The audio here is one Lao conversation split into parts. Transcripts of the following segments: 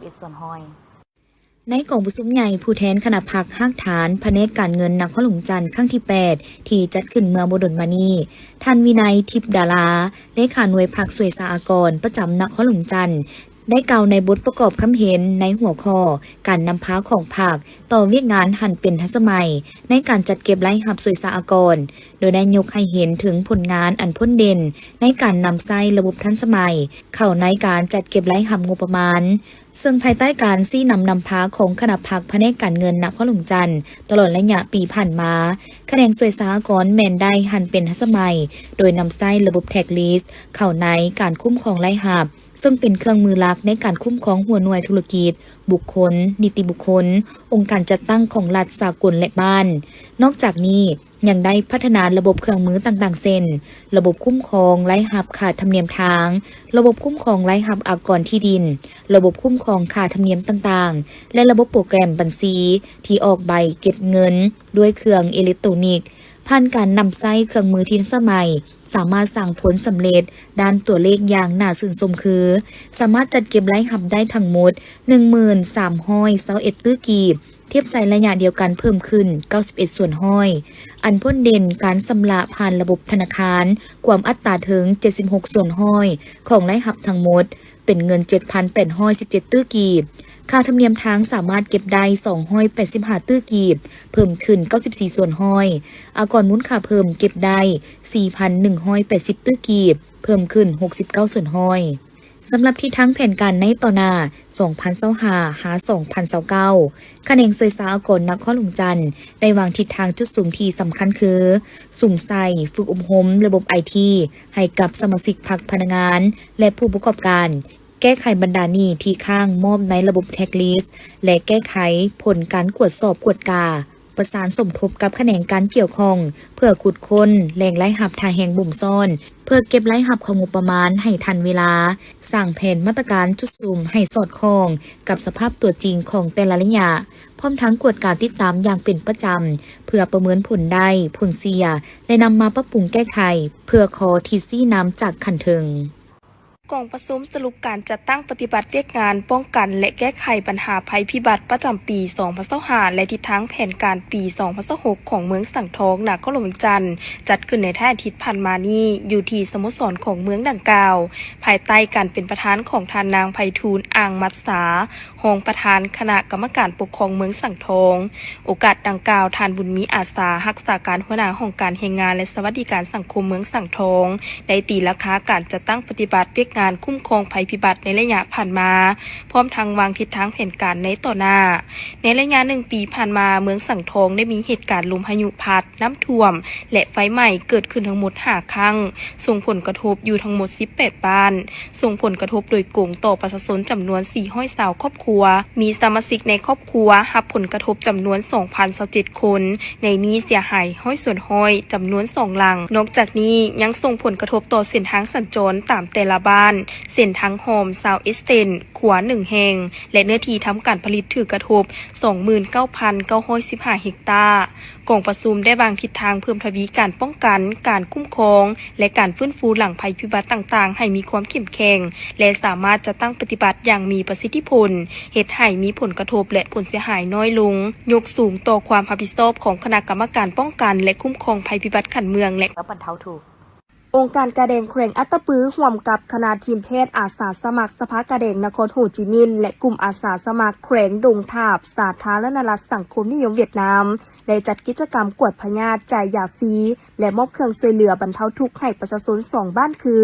ເອັດສ່ວນຮ້ອຍ. ໃນກອງປະຊຸມໃຫຍ່ຜູ້ແທນຄະນະພັກຮາກຖານພະແນກການເງິນນະຄອນຫຼວງຈັນຄັ້ງທີແປດ ທີ່ຈັດຂຶ້ນເມື່ອບໍ່ດົນມານີ້, ທ່ານ ວິໄນ ທິບດາລາ ເລຂາໜ່ວຍພັກສ່ວຍສາອາກອນປະຈຳນະຄອນຫຼວງຈັນ ໄດ້ກ່າວໃນບົດປະກອບຄຳເຫັນໃນຫົວຂໍ້ ການນຳພາຂອງພັກຕໍ່ວຽກງານຫັນເປັນທັນສະໄໝໃນການຈັດເກັບລາຍຮັບສ່ວຍສາອາກອນ, ໂດຍໄດ້ຍົກໃຫ້ເຫັນເຖິງຜົນງານອັນພົ້ນເດັ່ນໃນການນຳໃຊ້ລະບົບທັນສະໄໝເຂົ້າໃນການຈັດເກັບລາຍຮັບງົບປະມານ. ເຊິ່ງພາຍໃຕ້ການຊີ້ນຳນຳພາຂອງຄະນະພັກພະແນກການເງິນນະຄອນຫຼວງຈັນ ຕະຫຼອດໄລຍະປີຜ່ານມາ, ຂະແໜງສ່ວຍສາອາກອນແມ່ນໄດ້ຫັນເປັນທັນສະໄໝ ໂດຍນຳໃຊ້ລະບົບ Tax List ເຂົ້າໃນການຄຸ້ມຄອງລາຍຮັບ, ເຊິ່ງເປັນເຄື່ອງມືຫຼັກໃນການຄຸ້ມຄອງຫົວໜ່ວຍທຸລະກິດ, ບຸກຄົນ, ນິຕິບຸກຄົນ, ອົງການຈັດຕັ້ງຂອງລັດສາກົນ ແລະ ບ້ານ. ນອກຈາກນີ້, ຍັງໄດ້ພັດທະນາລະບົບເຄື່ອງມືຕ່າງໆ ເຊັ່ນ ລະບົບຄຸ້ມຄອງລາຍຮັບຄ່າທຳນຽມທາງ, ລະບົບຄຸ້ມຄອງລາຍຮັບອາກອນທີ່ດິນ, ລະບົບຄຸ້ມຄອງຄ່າທຳນຽມຕ່າງໆ ແລະ ລະບົບໂປຣແກຣມບັນຊີທີ່ອອກໃບເກັບເງິນດ້ວຍເຄື່ອງເອເລັກໂຕຣນິກ. ຜ່ານການນຳໃຊ້ເຄື່ອງມືທີ່ທັນສະໄໝ, ສາມາດສ້າງຜົນສຳເລັດດ້ານຕົວເລກຢ່າງໜ້າຊື່ນຊົມຄື ສາມາດຈັດເກັບລາຍຮັບໄດ້ທັງໝົດ ໜຶ່ງໝື່ນສາມຮ້ອຍຊາວເອັດຕື້ກີບ, ທຽບໃສ່ໄລຍະດຽວກັນເພີ່ມຂຶ້ນເກົ້າສິບເອັດສ່ວນຮ້ອຍ, ອັນພົ້ນເດັ່ນການຊຳລະຜ່ານລະບົບທະນາຄານກວມອັດຕາເຖິງເຈັດສິບຫົກສ່ວນຮ້ອຍຂອງລາຍຮັບທັງໝົດ ເປັນເງິນເຈັດພັນແປດຮ້ອຍສິບເຈັດຕື້ກີບ, ຄ່າທຳນຽມທາງສາມາດເກັບໄດ້ສອງຮ້ອຍແປດສິບຫ້າຕື້ກີບ, ເພີ່ມຂຶ້ນເກົ້າສິບສີ່ສ່ວນຮ້ອຍ, ອາກອນມູນຄ່າເພີ່ມເກັບໄດ້ສີ່ພັນໜຶ່ງຮ້ອຍແປດສິບຕື້ກີບ, ເພີ່ມຂຶ້ນຫົກສິບເກົ້າສ່ວນຮ້ອຍ. ສຳລັບທິດທາງແຜນການໃນຕໍ່ໜ້າ ສອງພັນຊາວຫ້າ ຫາ ສອງພັນຊາວເກົ້າ ຂະແໜງສ່ວຍສາອາກອນນະຄອນຫຼວງຈັນ ໄດ້ວາງທິດທາງຈຸດສຸມທີ່ສຳຄັນຄື ສຸມໃສ່ຝຶກອົບຮົມລະບົບໄອທີ ໃຫ້ກັບສະມາຊິກພັກພະນັກງານ ແລະ ຜູ້ປະກອບການ, ແກ້ໄຂບັນດາໜີ້ທີ່ຄ້າງມອບໃນລະບົບ Tax List ແລະ ແກ້ໄຂຜົນການກວດສອບກວດກາ, ປະສານສົມທົບກັບຂະແໜງການກ່ຽວຂ້ອງ ເພື່ອຂຸດຄົ້ນແຫຼ່ງລາຍຮັບທ່າແຮງບົ່ມຊ້ອນ ເພື່ອເກັບລາຍຮັບເຂົ້າງົບປະມານໃຫ້ທັນເວລາ, ສ້າງແຜນມາດຕະການຈຸດສຸມໃຫ້ສອດຄ່ອງກັບສະພາບຕົວຈິງຂອງແຕ່ລະໄລຍະ, ພ້ອມທັງກວດກາຕິດຕາມຢ່າງເປັນປະຈຳ ເພື່ອປະເມີນຜົນໄດ້, ຜົນເສຍ ແລະ ນຳມາປັບປຸງແກ້ໄຂ ເພື່ອຂໍທິດຊີ້ນຳຈາກຂັ້ນເທິງ. ກອງປະຊຸມສະຫຼຸບການຈັດຕັ້ງປະຕິບັດວຽກງານປ້ອງກັນ ແລະ ແກ້ໄຂບັນຫາໄພພິບັດປະຈຳປີສອງພັນຊາວຫ້າ ແລະ ທິດທາງແຜນການປີສອງພັນຊາວຫົກ ຂອງເມືອງສັງທອງ ນະຄອນຫຼວງວຽງຈັນ ຈັດຂຶ້ນໃນທ້າຍອາທິດຜ່ານມານີ້ ຢູ່ທີ່ສະໂມສອນຂອງເມືອງດັ່ງກ່າວ, ພາຍໃຕ້ການເປັນປະທານຂອງທ່ານນາງ ໄພທູນ ອ່າງມັດສາ, ຮອງປະທານຄະນະກຳມະການປົກຄອງເມືອງສັງທອງ. ໂອກາດດັ່ງກ່າວ, ທ່ານ ບຸນມີ ອາສາ, ຮັກສາການຫົວໜ້າຫ້ອງການແຮງງານ ແລະ ສະຫວັດດີການສັງຄົມເມືອງສັງທອງ ໄດ້ຕີລາຄາການຈັດຕັ້ງປະຕິບັດວຽກງານຄຸ້ມຄອງໄພພິບັດໃນໄລຍະຜ່ານມາ, ພ້ອມທັງວາງທິດທາງແຜນການໃນຕໍ່ໜ້າ. ໃນໄລຍະໜຶ່ງປີຜ່ານມາ, ເມືອງສັງທອງໄດ້ມີເຫດການລົມພາຍຸພັດ, ນ້ຳຖ້ວມ ແລະ ໄຟໄໝ້ເກີດຂຶ້ນທັງໝົດຫ້າຄັ້ງ, ສົ່ງຜົນກະທົບຢູ່ທັງໝົດສິບແປດບ້ານ. ສົ່ງຜົນກະທົບໂດຍກົງຕໍ່ປະຊາຊົນຈຳນວນສີ່ຮ້ອຍຊາວຄອບຄົວ, ມີສະມາຊິກໃນຄອບຄົວຮັບຜົນກະທົບຈຳນວນສອງພັນຊາວເຈັດຄົນ, ໃນນີ້ເສຍຫາຍຮ້ອຍສ່ວນຮ້ອຍ ຈຳນວນສອງຫຼັງ. ນອກຈາກນີ້ຍັງສົ່ງຜົນກະທົບຕໍ່ເສັ້ນທາງສັນຈອນຕາມແຕ່ລະບ້ານ, ເສັ້ນທາງຮ່ອມຊາວເອັດເສັ້ນ, ຂົວໜຶ່ງແຫ່ງ ແລະ ເນື້ອທີ່ທຳການຜະລິດຖືກກະທົບສອງໝື່ນເກົ້າພັນເກົ້າຮ້ອຍສິບຫ້າເຮັກຕາ. ກອງປະຊຸມໄດ້ວາງທິດທາງເພີ່ມທະວີການປ້ອງກັນ, ການຄຸ້ມຄອງ ແລະ ການຟື້ນຟູຫຼັງໄພພິບັດຕ່າງໆ ໃຫ້ມີຄວາມເຂັ້ມແຂງ ແລະ ສາມາດຈັດຕັ້ງປະຕິບັດຢ່າງມີປະສິດທິຜົນ, ເຮັດໃຫ້ມີຜົນກະທົບ ແລະ ຜົນເສຍຫາຍນ້ອຍລົງ, ຍົກສູງຕໍ່ຄວາມຮັບຜິດຊອບຂອງຄະນະກຳມະການປ້ອງກັນ ແລະ ຄຸ້ມຄອງໄພພິບັດຂັ້ນເມືອງ ແລະ ແລ້ວບັນເທົາທຸກ. ອົງການກາແດງແຂວງອັດຕະປື ຮ່ວມກັບຄະນະທີມແພດອາສາສະໝັກສະພາກາແດງນະຄອນໂຮຈິມິນ ແລະ ກຸ່ມອາສາສະໝັກແຂວງດົງທາບ ສາທາລະນະລັດສັງຄົມນິຍົມຫວຽດນາມ ໄດ້ຈັດກິດຈະກຳກວດພະຍາດ, ຈ່າຍຢາຟຣີ ແລະ ມອບເຄື່ອງຊ່ວຍເຫຼືອບັນເທົາທຸກໃຫ້ປະຊາຊົນສອງບ້ານຄື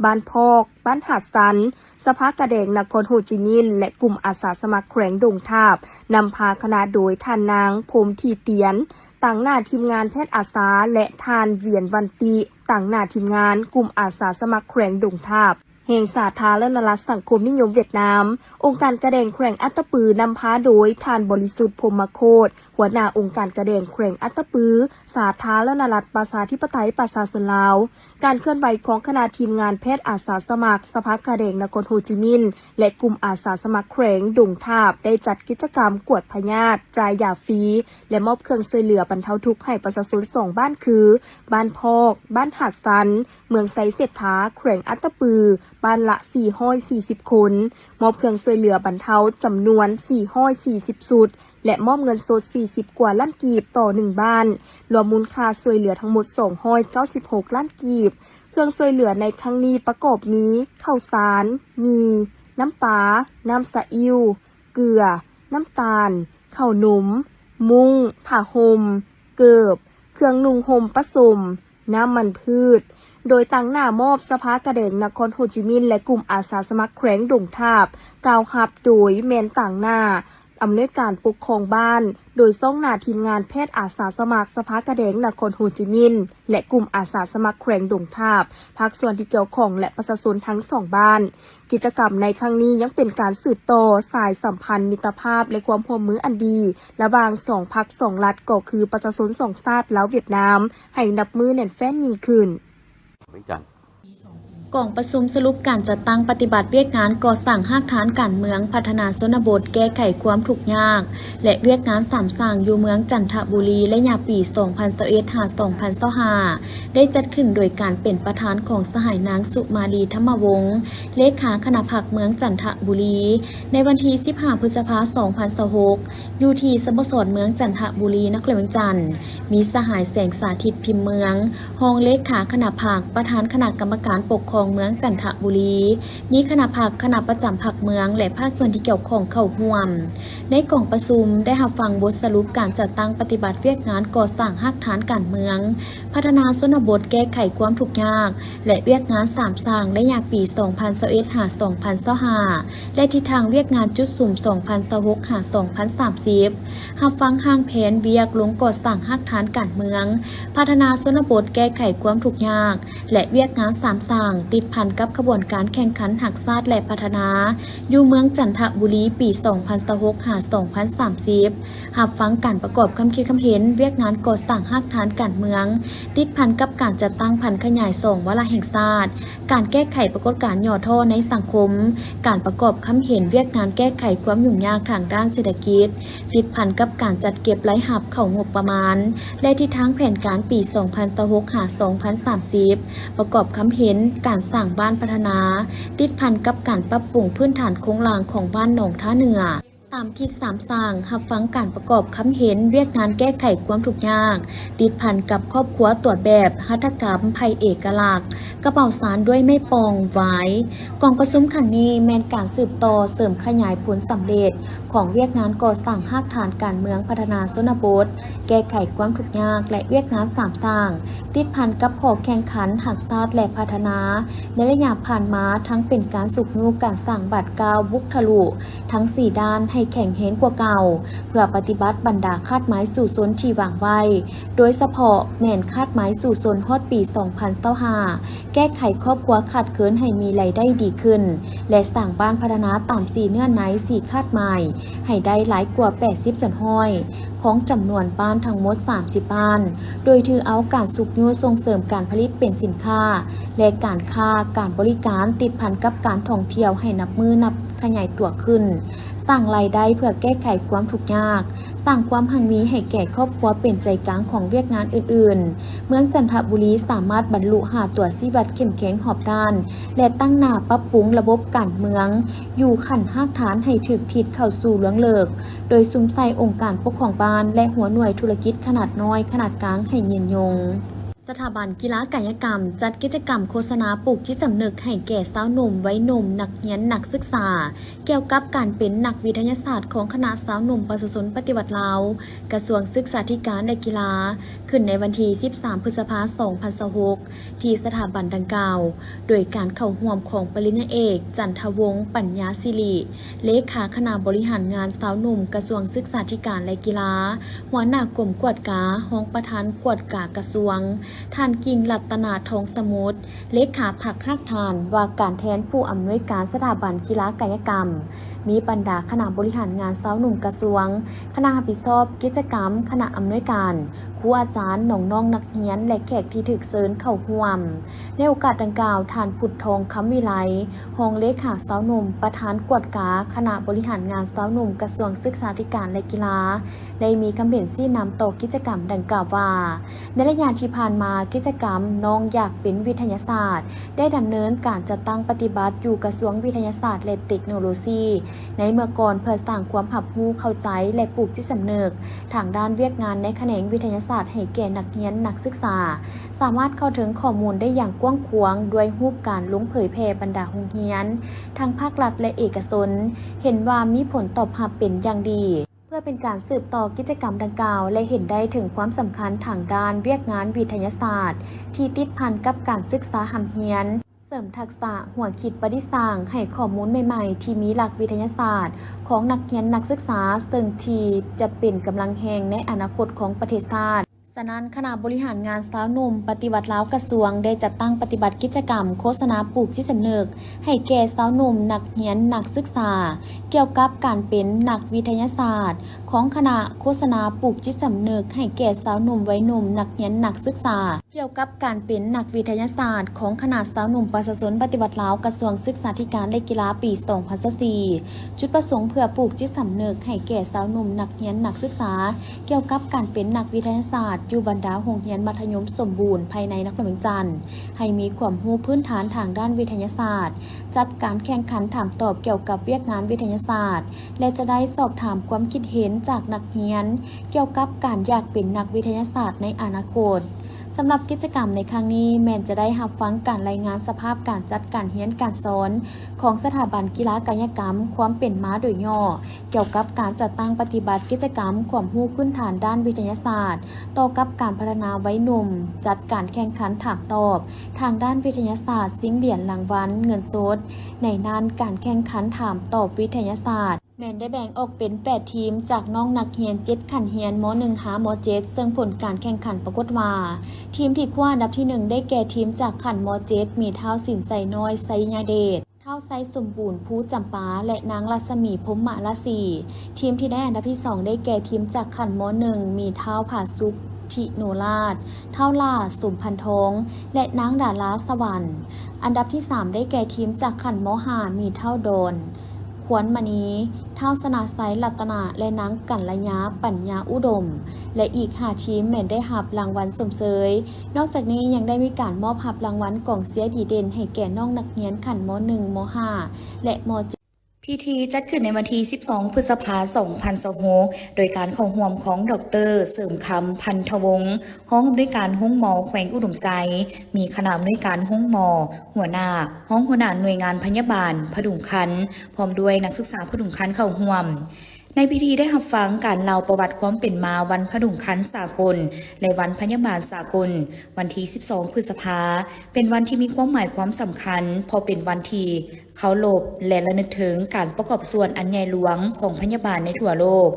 ບ້ານພອກ, ບ້ານຫາດຊັນ, ສະພາກາແດງນະຄອນໂຮຈິມິນ ແລະ ກຸ່ມອາສາສະໝັກແຂວງດົງທາບ ນຳພາຄະນະໂດຍທ່ານນາງ ພົມທີຕຽນ ຕາງໜ້າທີມງານແພດອາສາ ແລະ ທ່ານ ຫວຽນ ວັນຕິ ຕາງໜ້າທີມງານກຸ່ມອາສາສະໝັກແຂວງດົງທາບ ແຫ່ງສາທາລະນະລັດສັງຄົມນິຍົມຫວຽດນາມ. ອົງການກາແດງແຂວງອັດຕະປື ນຳພາໂດຍທ່ານ ບໍລິສຸດ ພົມມະໂຄດ ຫົວໜ້າອົງການກາແດງແຂວງອັດຕະປື ສາທາລະນະລັດປະຊາທິປະໄຕປະຊາຊົນລາວ. ການເຄື່ອນໄຫວຂອງຄະນະທີມງານແພດອາສາສະໝັກສະພາກາແດງນະຄອນໂຮຈິມິນ ແລະ ກຸ່ມອາສາສະໝັກແຂວງດົງທາບ ໄດ້ຈັດກິດຈະກຳກວດພະຍາດ, ຈ່າຍຢາຟຣີ ແລະ ມອບເຄື່ອງຊ່ວຍເຫຼືອບັນເທົາທຸກໃຫ້ປະຊາຊົນສອງບ້ານຄື ບ້ານພອກ, ບ້ານຫາດຊັນ, ເມືອງໄຊເສດຖາ, ແຂວງອັດຕະປື, ບ້ານລະສີ່ຮ້ອຍສີ່ສິບຄົນ, ມອບເຄື່ອງຊ່ວຍເຫຼືອບັນເທົາຈຳນວນສີ່ຮ້ອຍສີ່ສິບຊຸດ ແລະ ມອບເງິນສົດສີ່ສິບກວ່າລ້ານກີບຕໍ່ໜຶ່ງບ້ານ, ລວມມູນຄ່າຊ່ວຍເຫຼືອທັງໝົດສອງຮ້ອຍເກົ້າສິບຫົກລ້ານກີບ. ເຄື່ອງຊ່ວຍເຫຼືອໃນຄັ້ງນີ້ປະກອບມີ ເຂົ້າສານ, ໝີ່, ນ້ຳປາ, ນ້ຳສະອິ້ວ, ເກືອ, ນ້ຳຕານ, ເຂົ້າໜົມ, ມຸ້ງ, ຜ້າຫົ່ມ, ເກີບ, ເຄື່ອງນຸ່ງຫົ່ມປະສົມ, ນ້ຳມັນພືດ, ໂດຍຕາງໜ້າມອບສະພາກະແດງນະຄອນໂຮຈິມິນ ແລະ ກຸ່ມອາສາສະໝັກແຂວງດົງທາບ ກ່າວຮັບໂດຍແມ່ນຕາງໜ້າອຳນວຍການປົກຄອງບ້ານ, ໂດຍຊ່ອງໜ້າທີມງານແພດອາສາສະໝັກສະພາກະແດງນະຄອນໂຮຈິມິນ ແລະ ກຸ່ມອາສາສະໝັກແຂວງດົງທາບ, ພາກສ່ວນທີ່ກ່ຽວຂ້ອງ ແລະ ປະຊາຊົນທັງສອງບ້ານ. ກິດຈະກຳໃນຄັ້ງນີ້ຍັງເປັນການສືບຕໍ່ສາຍສຳພັນມິດຕະພາບ ແລະ ຄວາມຮ່ວມມືອັນດີ ລະຫວ່າງສອງພັກສອງລັດ ກໍຄືປະຊາຊົນສອງຊາດລາວຫວຽດນາມ ໃຫ້ນັບມື້ແໜ້ນແຟ້ນຍິ່ງຂຶ້ນ. ວຽງຈັນ. ກອງປະຊຸມສະຫຼຸບການຈັດຕັ້ງປະຕິບັດວຽກງານກໍ່ສ້າງຮາກຖານການເມືອງ, ພັດທະນາຊົນນະບົດ, ແກ້ໄຂຄວາມທຸກຍາກ ແລະ ວຽກງານສາມສ້າງຢູ່ເມືອງຈັນທະບູລີ ໄລຍະປີສອງພັນຊາວເອັດ ຫາ ສອງພັນຊາວຫ້າ ໄດ້ຈັດຂຶ້ນໂດຍການເປັນປະທານຂອງສະຫາຍນາງ ສຸມາລີ ທຳມະວົງ ເລຂາຄະນະພັກເມືອງຈັນທະບູລີ ໃນວັນທີສິບຫ້າ ພຶດສະພາ ສອງພັນຊາວຫົກ ຢູ່ທີ່ສະໂມສອນເມືອງຈັນທະບູລີ ນະຄອນຫຼວງວຽງຈັນ, ມີສະຫາຍ ແສງສາທິດ ພິມເມືອງ ຮອງເລຂາຄະນະພັກ, ປະທານຄະນະກຳມະການປົກຄອງເມືອງຈັນທະບູລີ, ມີຄະນະພັກ, ຄະນະປະຈຳພັກເມືອງ ແລະ ພາກສ່ວນທີ່ກ່ຽວຂ້ອງເຂົ້າຮ່ວມ. ໃນກອງປະຊຸມໄດ້ຮັບຟັງບົດສະຫຼຸບການຈັດຕັ້ງປະຕິບັດວຽກງານກໍ່ສ້າງຮາກຖານການເມືອງ, ພັດທະນາຊົນນະບົດ, ແກ້ໄຂຄວາມທຸກຍາກ ແລະ ວຽກງານສາມສ້າງໄລຍະປີສອງພັນຊາວເອັດ ຫາ ສອງພັນຊາວຫ້າ ແລະ ທິດທາງວຽກງານຈຸດສຸມສອງພັນຊາວຫົກ ຫາ ສອງພັນສາມສິບ, ຮັບຟັງຮ່າງແຜນວຽກລົງກໍ່ສ້າງຮາກຖານການເມືອງ, ພັດທະນາຊົນນະບົດ, ແກ້ໄຂຄວາມທຸກຍາກ ແລະ ວຽກງານສາມສ້າງ ຕິດພັນກັບຂະບວນການແຂ່ງຂັນຮັກຊາດ ແລະ ພັດທະນາ ຢູ່ເມືອງຈັນທະບູລີ ປີສອງພັນຊາວຫົກ ຫາ ສອງພັນສາມສິບ, ຮັບຟັງການປະກອບຄຳຄິດຄຳເຫັນວຽກງານກໍ່ສ້າງຮາກຖານການເມືອງ ຕິດພັນກັບການຈັດຕັ້ງຜັນຂະຫຍາຍສອງວາລະແຫ່ງຊາດ, ການແກ້ໄຂປາກົດການຫຍໍ້ທໍ້ໃນສັງຄົມ, ການປະກອບຄຳເຫັນວຽກງານແກ້ໄຂຄວາມຫຍຸ້ງຍາກທາງດ້ານເສດຖະກິດ, ຕິດພັນກັບການຈັດເກັບລາຍຮັບເຂົ້າງົບປະມານ ແລະ ທິດທາງແຜນການປີສອງພັນຊາວຫົກ ຫາ ສອງພັນສາມສິບ, ປະກອບຄຳເຫັນການສ້າງບ້ານພັດທະນາ, ຕິດພັນກັບການປັບປຸງພື້ນຖານໂຄງລ່າງຂອງບ້ານໜອງທ່າເໜືອ. ຕາມທິດສາມສ້າງ, ຮັບຟັງການປະກອບຄຳເຫັນວຽກງານແກ້ໄຂຄວາມທຸກຍາກ ຕິດພັນກັບຄອບຄົວຕົວແບບ, ຫັດຖະກຳໄພເອກະລັກ, ກະເປົາສານດ້ວຍໄມ້ປ່ອງ, ຫວາຍ. ກອງປະຊຸມຄັ້ງນີ້ແມ່ນການສືບຕໍ່ເສີມຂະຫຍາຍຜົນສຳເລັດຂອງວຽກງານກໍ່ສ້າງຮາກຖານການເມືອງ, ພັດທະນາຊົນນະບົດ, ແກ້ໄຂຄວາມທຸກຍາກ ແລະ ວຽກງານສາມສ້າງ ຕິດພັນກັບຂໍ້ແຂ່ງຂັນຮັກຊາດ ແລະ ພັດທະນາ ໃນໄລຍະຜ່ານມາ ທັງເປັນການຊຸກຍູ້ການສ້າງບາດກ້າວບຸກທະລຸ ທັງສີ່ດ້ານໃຫ້ແຂງແຮງກວ່າເກົ່າ ເພື່ອປະຕິບັດບັນດາຄາດໝາຍສູ້ຊົນທີ່ວາງໄວ້, ໂດຍສະເພາະແມ່ນຄາດໝາຍສູ້ຊົນຮອດປີສອງພັນຊາວຫ້າ ແກ້ໄຂຄອບຄົວຂາດເຂີນໃຫ້ມີລາຍໄດ້ດີຂຶ້ນ ແລະ ສ້າງບ້ານພັດທະນາຕາມສີ່ເນື້ອໃນ ສີ່ຄາດໝາຍ ໃຫ້ໄດ້ຫຼາຍກວ່າແປດສິບສ່ວນຮ້ອຍ ຂອງຈຳນວນບ້ານທັງໝົດສາມສິບບ້ານ, ໂດຍຖືເອົາການຊຸກຍູ້ສົ່ງເສີມການຜະລິດເປັນສິນຄ້າ ແລະ ການຄ້າການບໍລິການ ຕິດພັນກັບການທ່ອງທ່ຽວໃຫ້ນັບມື້ນັບຂະຫຍາຍຕົວຂຶ້ນ, ສ້າງລາຍໄດ້ເພື່ອແກ້ໄຂຄວາມທຸກຍາກ, ສ້າງຄວາມຮັ່ງມີໃຫ້ແກ່ຄອບຄົວເປັນໃຈກາງຂອງວຽກງານອື່ນໆ. ເມືອງຈັນທະບູລີສາມາດບັນລຸຫ້າຕົວຊີ້ວັດເຂັ້ມແຂງຮອບດ້ານ ແລະ ຕັ້ງໜ້າປັບປຸງລະບົບການເມືອງຢູ່ຂັ້ນຮາກຖານໃຫ້ຖືກທິດເຂົ້າສູ່ລວງເລິກ, ໂດຍສຸມໃສ່ອົງການປົກຄອງບ້ານ ແລະ ຫົວໜ່ວຍທຸລະກິດຂະໜາດນ້ອຍ, ຂະໜາດກາງໃຫ້ຍືນຍົງ. ສະຖາບັນກິລາກາຍະກຳ ຈັດກິດຈະກຳໂຄສະນາປູກຈິດສຳນຶກໃຫ້ແກ່ຊາວໜຸ່ມ, ໄວໜຸ່ມ, ນັກຮຽນ, ນັກສຶກສາ ກ່ຽວກັບການເປັນນັກວິທະຍາສາດຂອງຄະນະຊາວໜຸ່ມປະຊາຊົນປະຕິວັດລາວ, ກະຊວງສຶກສາທິການ ແລະ ກິລາ, ຂຶ້ນໃນວັນທີສິບສາມ ພຶດສະພາ ສອງພັນຊາວຫົກ ທີ່ສະຖາບັນດັ່ງກ່າວ, ໂດຍການເຂົ້າຮ່ວມຂອງປະລິນຍາເອກ ຈັນທະວົງ ປັນຍາສິລິ ເລຂາຄະນະບໍລິຫານງານຊາວໜຸ່ມ ກະຊວງສຶກສາທິການ ແລະ ກິລາ, ຫົວໜ້າກົມກວດກາ, ຮອງປະທານກວດກາກະຊວງ, ທ່ານ ກິ່ງລັດຕະນາ ທອງສະໝຸດ ເລຂາພັກຮາກຖານ ວ່າການແທນຜູ້ອຳນວຍການສະຖາບັນກິລາກາຍະກຳ, ມີບັນດາຄະນະບໍລິຫານງານຊາວໜຸ່ມກະຊວງ, ຄະນະຮັບຜິດຊອບກິດຈະກຳ, ຄະນະອຳນວຍການ, ໂຄ ຄູອາຈານ, ນ້ອງໆນັກຮຽນ ແລະ ແຂກທີ່ຖືກເຊີນເຂົ້າຮ່ວມ. ໃນໂອກາດດັ່ງກ່າວ, ທ່ານ ພຸດທອງ ຄຳວິໄລ, ຮອງເລຂາຊາວໜຸ່ມ, ປະທານກວດກາຄະນະບໍລິຫານງານຊາວໜຸ່ມ ກະຊວງສຶກສາທິການ ແລະ ກິລາ ໄດ້ມີຄຳເຫັນຊີ້ນຳຕໍ່ກິດຈະກຳດັ່ງກ່າວວ່າ, ໃນໄລຍະທີ່ຜ່ານມາ, ກິດຈະກຳນ້ອງຢາກເປັນວິທະຍາສາດ ໄດ້ດຳເນີນການຈັດຕັ້ງປະຕິບັດຢູ່ກະຊວງວິທະຍາສາດ ແລະ ເຕັກໂນໂລຊີ ໃນເມື່ອກ່ອນ ເພື່ອສ້າງຄວາມຮັບຮູ້ເຂົ້າໃຈ ແລະ ປູກຈິດສຳນຶກທາງດ້ານວຽກງານໃນຂະແໜງວິທະຍາສາດໃຫ້ແກ່ນັກຮຽນນັກສຶກສາ ສາມາດເຂົ້າເຖິງຂໍ້ມູນໄດ້ຢ່າງກວ້າງຂວາງ ດ້ວຍຮູບການລົງເຜີຍແຜ່ບັນດາໂຮງຮຽນ ທັງພາກລັດ ແລະ ເອກະຊົນ ເຫັນວ່າມີຜົນຕອບຮັບເປັນຢ່າງດີ. ເພື່ອເປັນການສືບຕໍ່ກິດຈະກຳດັ່ງກ່າວ ແລະ ເຫັນໄດ້ເຖິງຄວາມສຳຄັນທາງດ້ານວຽກງານວິທະຍາສາດ ທີ່ຕິດພັນກັບການສຶກສາຮ່ຳຮຽນ, ເສີມທັກສະຫົວຄິດປະດິດສ້າງໃຫ້ຂໍ້ມູນໃໝ່ໆ ທີ່ມີຫຼັກວິທະຍາສາດຂອງນັກຮຽນນັກສຶກສາ, ເຊິ່ງທີ່ຈະເປັນກຳລັງແຮງໃນອະນາຄົດຂອງປະເທດຊາດ. ສະນັ້ນ, ຄະນະບໍລິຫານງານຊາວໜຸ່ມປະຕິວັດລາວກະຊວງ ໄດ້ຈັດຕັ້ງປະຕິບັດກິດຈະກຳໂຄສະນາປູກຈິດສຳນຶກ ໃຫ້ແກ່ຊາວໜຸ່ມນັກຮຽນນັກສຶກສາ ກ່ຽວກັບການເປັນນັກວິທະຍາສາດ ຂອງຄະນະໂຄສະນາປູກຈິດສຳນຶກໃຫ້ແກ່ຊາວໜຸ່ມໄວໜຸ່ມນັກຮຽນນັກສຶກສາ ກ່ຽວກັບການເປັນນັກວິທະຍາສາດ ຂອງຄະນະຊາວໜຸ່ມປະຊາຊົນປະຕິວັດລາວ ກະຊວງສຶກສາທິການ ແລະ ກິລາ ປີສອງພັນຊາວສີ່ ຈຸດປະສົງເພື່ອປູກຈິດສຳນຶກໃຫ້ແກ່ຊາວໜຸ່ມນັກຮຽນນັກສຶກສາ ກ່ຽວກັບການເປັນນັກວິທະຍາສາດຢູ່ບັນດາໂຮງຮຽນມັດທະຍົມສົມບູນພາຍໃນນະຄອນຫຼວງວຽງຈັນ ໃຫ້ມີຄວາມຮູ້ພື້ນຖານທາງດ້ານວິທະຍາສາດ, ຈັດການແຂ່ງຂັນຖາມຕອບກ່ຽວກັບວຽກງານວິທະຍາສາດ ແລະ ຈະໄດ້ສອບຖາມຄວາມຄິດເຫັນຈາກນັກຮຽນກ່ຽວກັບການຢາກເປັນນັກວິທະຍາສາດໃນອະນາຄົດ. ສຳລັບກິດຈະກຳໃນຄັ້ງນີ້ ແມ່ນຈະໄດ້ຮັບຟັງການລາຍງານສະພາບການຈັດການຮຽນການສອນຂອງສະຖາບັນກິລາກາຍະກຳຄວາມເປັນມາໂດຍຫຍໍ້ ກ່ຽວກັບການຈັດຕັ້ງປະຕິບັດກິດຈະກຳຄວາມຮູ້ພື້ນຖານດ້ານວິທະຍາສາດ ຕໍ່ກັບການພັດທະນາໄວໜຸ່ມ, ຈັດການແຂ່ງຂັນຖາມຕອບທາງດ້ານວິທະຍາສາດ, ຊິງຫຼຽນລາງວັນເງິນສົດ. ໃນນັ້ນ, ການແຂ່ງຂັນຖາມຕອບວິທະຍາສາດ ແມ່ນໄດ້ແບ່ງອອກເປັນແປດທີມ ຈາກນ້ອງນັກຮຽນເຈັດຂັ້ນຮຽນ ມໍໜຶ່ງຫາມໍເຈັດ ເຊິ່ງຜົນການແຂ່ງຂັນປາກົດວ່າ ທີມທີ່ຄວ້າອັນດັບທີໜຶ່ງ ໄດ້ແກ່ທີມຈາກຂັ້ນມໍເຈັດ ມີທ້າວສິນໄຊນ້ອຍ ໄຊຍະເດດ, ທ້າວໄຊສົມບູນ ພູຈຳປາ ແລະ ນາງລັດສະໝີ ພົມມະລາສີ. ທີມທີ່ໄດ້ອັນດັບທີສອງ ໄດ້ແກ່ທີມຈາກຂັ້ນມໍໜຶ່ງ ມີທ້າວຜາສຸກ ທິໂນລາດ, ທ້າວຫຼ້າ ສົມພັນທອງ ແລະ ນາງດາລາ ສະຫວັນ. ອັນດັບທີສາມ ໄດ້ແກ່ທີມຈາກຂັ້ນມໍຫ້າ ມີທ້າວດອນ ຄວນມະນີ, ທ້າວຊະນະໄຊ ລັດຕະນະ ແລະ ນາງກັນລະຍາ ປັນຍາອຸດົມ ແລະ ອີກຫ້າທີມແມ່ນໄດ້ຮັບລາງວັນຊົມເຊີຍ. ນອກຈາກນີ້ຍັງໄດ້ມີການມອບຮັບລາງວັນກອງເຊຍດີເດັ່ນໃຫ້ແກ່ນ້ອງນັກຮຽນຂັ້ນມໍໜຶ່ງ, ມໍຫ້າ ແລະ ມໍເຈັດ. ພິທີຈັດຂຶ້ນໃນວັນທີສິບສອງ ພຶດສະພາ ສອງພັນຊາວຫົກ ໂດຍການເຂົ້າຮ່ວມຂອງ ດອກເຕີ ເສີມຄຳ ພັນທະວົງ, ຮອງອຳນວຍການໂຮງໝໍແຂວງອຸດົມໄຊ, ມີຄະນະອຳນວຍການໂຮງໝໍ, ຫົວໜ້າ, ຮອງຫົວໜ້າໜ່ວຍງານພະຍາບານຜະດຸງຄັນ ພ້ອມດ້ວຍນັກສຶກສາຜະດຸງຄັນເຂົ້າຮ່ວມ. ໃນພິທີໄດ້ຮັບຟັງການເລົ່າປະຫວັດຄວາມເປັນມາວັນຜະດຸງຄັນສາກົນ ແລະ ວັນພະຍາບານສາກົນ. ວັນທີສິບສອງ ພຶດສະພາ ເປັນວັນທີ່ມີຄວາມໝາຍຄວາມສຳຄັນ ເພາະເປັນວັນທີ່ເຄົາລົບ ແລະ ລະນຶກເຖິງການປະກອບສ່ວນອັນໃຫຍ່ຫຼວງຂອງພະຍາບານໃນທົ່ວໂລກ.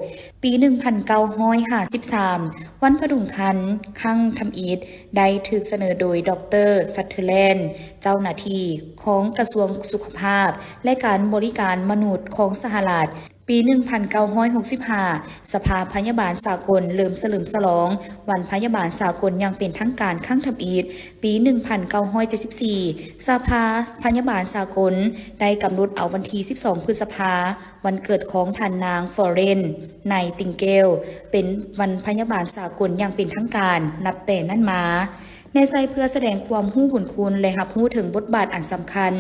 ປີໜຶ່ງພັນເກົ້າຮ້ອຍຫ້າສິບສາມ ວັນຜະດຸງຄັນຄັ້ງທຳອິດ ໄດ້ຖືກສະເໜີໂດຍ ດອກເຕີ ຊັດເທີແລນ ເຈົ້າໜ້າທີ່ຂອງກະຊວງສຸຂະພາບ ແລະ ການບໍລິການມະນຸດຂອງສະຫະລັດ. ປີໜຶ່ງພັນເກົ້າຮ້ອຍຫົກສິບຫ້າ ສະພາພະຍາບານສາກົນເລີ່ມສະເຫຼີມສະຫຼອງວັນພະຍາບານສາກົນຢ່າງເປັນທາງການຄັ້ງທຳອິດ. ປີໜຶ່ງພັນເກົ້າຮ້ອຍເຈັດສິບສີ່ ສະພາພະຍາບານສາກົນໄດ້ກຳນົດເອົາວັນທີສິບສອງ ພຶດສະພາ ວັນເກີດຂອງທ່ານນາງ ຟລໍເຣນ ໄນຕິງເກວ ເປັນວັນພະຍາບານສາກົນຢ່າງເປັນທາງການ. ນັບແຕ່ນັ້ນມາ, ແນໃສ່ເພື່ອສະແດງຄວາມຮູ້ບຸນຄຸນ ແລະ ຮັບຮູ້ເຖິງບົດບາດອັນສຳຄັນ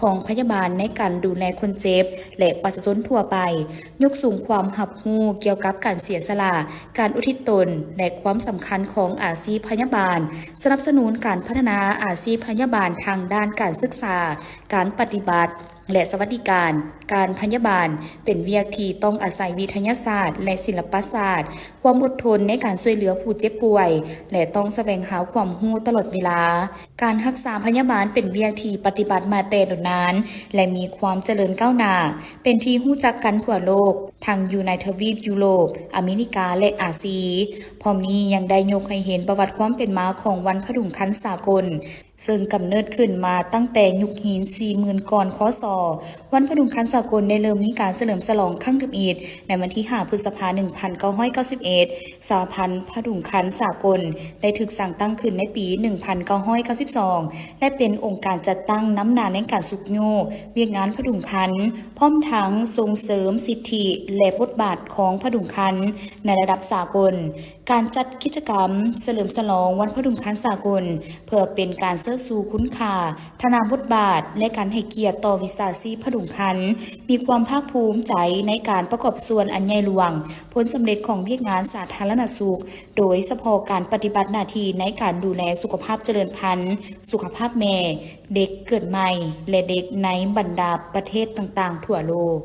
ຂອງພະຍາບານໃນການດູແລຄົນເຈັບ ແລະ ປະຊາຊົນທົ່ວໄປ, ຍົກສູງຄວາມຮັບຮູ້ກ່ຽວກັບການເສຍສະຫຼະ, ການອຸທິດຕົນ ແລະ ຄວາມສຳຄັນຂອງອາຊີບພະຍາບານ, ສະໜັບສະໜູນການພັດທະນາອາຊີບພະຍາບານທາງດ້ານການສຶກສາ, ການປະຕິບັດ ແລະ ສະຫວັດດີການການພະຍາບານ ເປັນວຽກທີ່ຕ້ອງອາໄສວິທະຍາສາດ ແລະ ສິລະປະສາດ, ຄວາມອົດທົນໃນການຊ່ວຍເຫຼືອຜູ້ເຈັບປ່ວຍ ແລະ ຕ້ອງສະແຫວງຫາຄວາມຮູ້ຕະຫຼອດເວລາ. ການຮັກສາພະຍາບານເປັນວຽກທີ່ປະຕິບັດມາແຕ່ດົນນານ ແລະ ມີຄວາມຈະເລີນກ້າວໜ້າ, ເປັນທີ່ຮູ້ຈັກກັນທົ່ວໂລກ, ທັງຢູ່ໃນທະວີບຢູໂຣບ, ອາເມລິກາ ແລະ ອາຊີ. ພ້ອມນີ້ຍັງໄດ້ຍົກໃຫ້ເຫັນປະຫວັດຄວາມເປັນມາຂອງວັນຜະດຸງຄັນສາກົນ, ເຊິ່ງກຳເນີດຂຶ້ນມາຕັ້ງແຕ່ຍຸກຫີນ ສີ່ໝື່ນ ກ່ອນ ຄ.ສ. ວັນຜະດຸງຄັນສາກົນໄດ້ເລີ່ມມີການສະເຫຼີມສະຫຼອງຄັ້ງທຳອິດໃນວັນທີ ຫ້າ ພຶດສະພາ ໜຶ່ງພັນເກົ້າຮ້ອຍເກົ້າສິບເອັດ. ສະຫະພັນຜະດຸງຄັນສາກົນໄດ້ຖືກສ້າງຕັ້ງຂຶ້ນໃນປີ ໜຶ່ງພັນເກົ້າຮ້ອຍເກົ້າສິບສອງ ແລະ ເປັນອົງການຈັດຕັ້ງນຳໜ້າໃນການຊຸກຍູ້ວຽກງານຜະດຸງຄັນ ພ້ອມທັງສົ່ງເສີມສິດທິ ແລະ ບົດບາດຂອງຜະດຸງຄັນໃນລະດັບສາກົນ. ການຈັດກິດຈະກຳສະເຫຼີມສະຫຼອງວັນຜະດຸງຄັນສາກົນ ເພື່ອເປັນການເຊີດຊູຄຸນຄ່າ, ທະນາບົດບາດ ແລະ ການໃຫ້ກຽດຕໍ່ວິຊາຊີບຜະດຸງຄັນ, ມີຄວາມພາກພູມໃຈໃນການປະກອບສ່ວນອັນໃຫຍ່ຫຼວງ, ຜົນສຳເລັດຂອງວຽກງານສາທາລະນະສຸກ, ໂດຍສະເພາະການປະຕິບັດໜ້າທີ່ໃນການດູແລສຸຂະພາບຈະເລີນພັນ, ສຸຂະພາບແມ່, ເດັກເກີດໃໝ່ ແລະ ເດັກໃນບັນດາປະເທດຕ່າງໆທົ່ວໂລກ.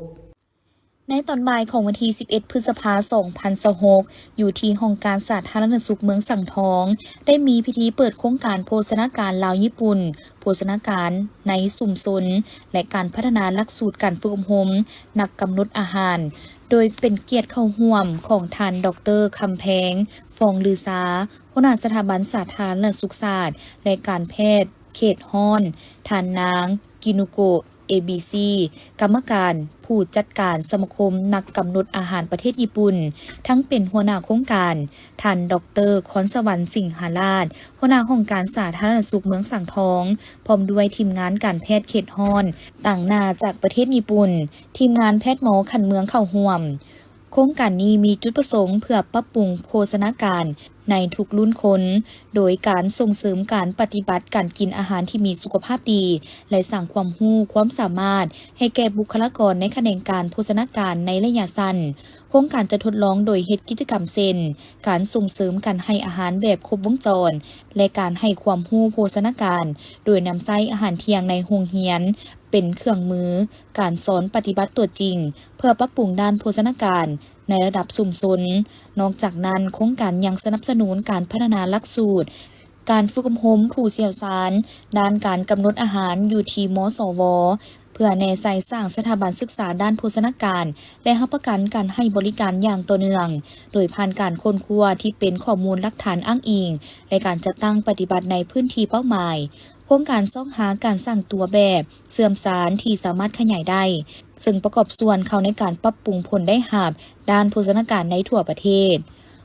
ໃນຕອນບ່າຍຂອງວັນທີ ສິບເອັດ ພຶດສະພາ ສອງພັນຊາວຫົກ ຢູ່ທີ່ຫ້ອງການສາທາລະນະສຸກເມືອງສັງທອງ ໄດ້ມີພິທີເປີດໂຄງການໂພຊະນາການລາວຍີ່ປຸ່ນ, ໂພຊະນາການໃນຊຸມຊົນ ແລະ ການພັດທະນາຫຼັກສູດການຝຶກອົບຮົມນັກກຳນົດອາຫານ, ໂດຍເປັນກຽດເຂົ້າຮ່ວມຂອງທ່ານ ດອກເຕີ ຄຳແພງ ຟອງລືຊາ, ຫົວໜ້າສະຖາບັນສາທາລະນະສຸກສາດ ແລະ ການແພດເຂດຮ້ອນ, ທ່ານນາງ ກິນຸໂກະ ເອບີຊີ ກຳມະການຜູ້ຈັດການສະມາຄົມນັກກຳນົດອາຫານປະເທດຍີ່ປຸ່ນ, ທັງເປັນຫົວໜ້າໂຄງການ, ທ່ານ ດອກເຕີ ຄອນສະຫວັນ ສິງຫາລາດ ຫົວໜ້າຫ້ອງການສາທາລະນະສຸກເມືອງສັງທອງ, ພ້ອມດ້ວຍທີມງານການແພດເຂດຮ້ອນຕາງໜ້າຈາກປະເທດຍີ່ປຸ່ນ, ທີມງານແພດໝໍຂັ້ນເມືອງເຂົ້າຮ່ວມ. ໂຄງການນີ້ມີຈຸດປະສົງເພື່ອປັບປຸງໂພຊະນາການໃນທຸກລຸ້ນຄົນ, ໂດຍການສົ່ງເສີມການປະຕິບັດການກິນອາຫານທີ່ມີສຸຂະພາບດີ ແລະ ສ້າງຄວາມຮູ້ຄວາມສາມາດໃຫ້ແກ່ບຸກຄະລາກອນໃນຂະແໜງການໂພຊະນາການໃນໄລຍະສັ້ນ. ໂຄງການຈະທົດລອງໂດຍເຮັດກິດຈະກຳເຊັ່ນ ການສົ່ງເສີມການໃຫ້ອາຫານແບບຄົບວົງຈອນ ແລະ ການໃຫ້ຄວາມຮູ້ໂພຊະນາການ ໂດຍນຳໃຊ້ອາຫານທ່ຽງໃນໂຮງຮຽນເປັນເຄື່ອງມື ການສອນປະຕິບັດຕົວຈິງ ເພື່ອປັບປຸງດ້ານໂພຊະນາການໃນລະດັບຊຸມຊົນ. ນອກຈາກນັ້ນ, ໂຄງການຍັງສະໜັບສະໜູນການພັດທະນາຫຼັກສູດການຝຶກອົບຮົມຜູ້ຊ່ຽວຊານດ້ານການກຳນົດອາຫານຢູ່ທີ່ ມສວ ເພື່ອແນໃສ່ສ້າງສະຖາບັນສຶກສາດ້ານໂພຊະນາການ ແລະ ຮັບປະກັນການໃຫ້ບໍລິການຢ່າງຕໍ່ເນື່ອງ, ໂດຍຜ່ານການຄົ້ນຄວ້າທີ່ເປັນຂໍ້ມູນຫຼັກຖານອ້າງອີງ ແລະ ການຈັດຕັ້ງປະຕິບັດໃນພື້ນທີ່ເປົ້າໝາຍ. ໂຄງການຊອກຫາການສ້າງຕົວແບບເຊື່ອມຊານທີ່ສາມາດຂະຫຍາຍໄດ້, ເຊິ່ງປະກອບສ່ວນເຂົ້າໃນການປັບປຸງຜົນໄດ້ຮັບດ້ານໂພຊະນາການໃນທົ່ວປະເທດ.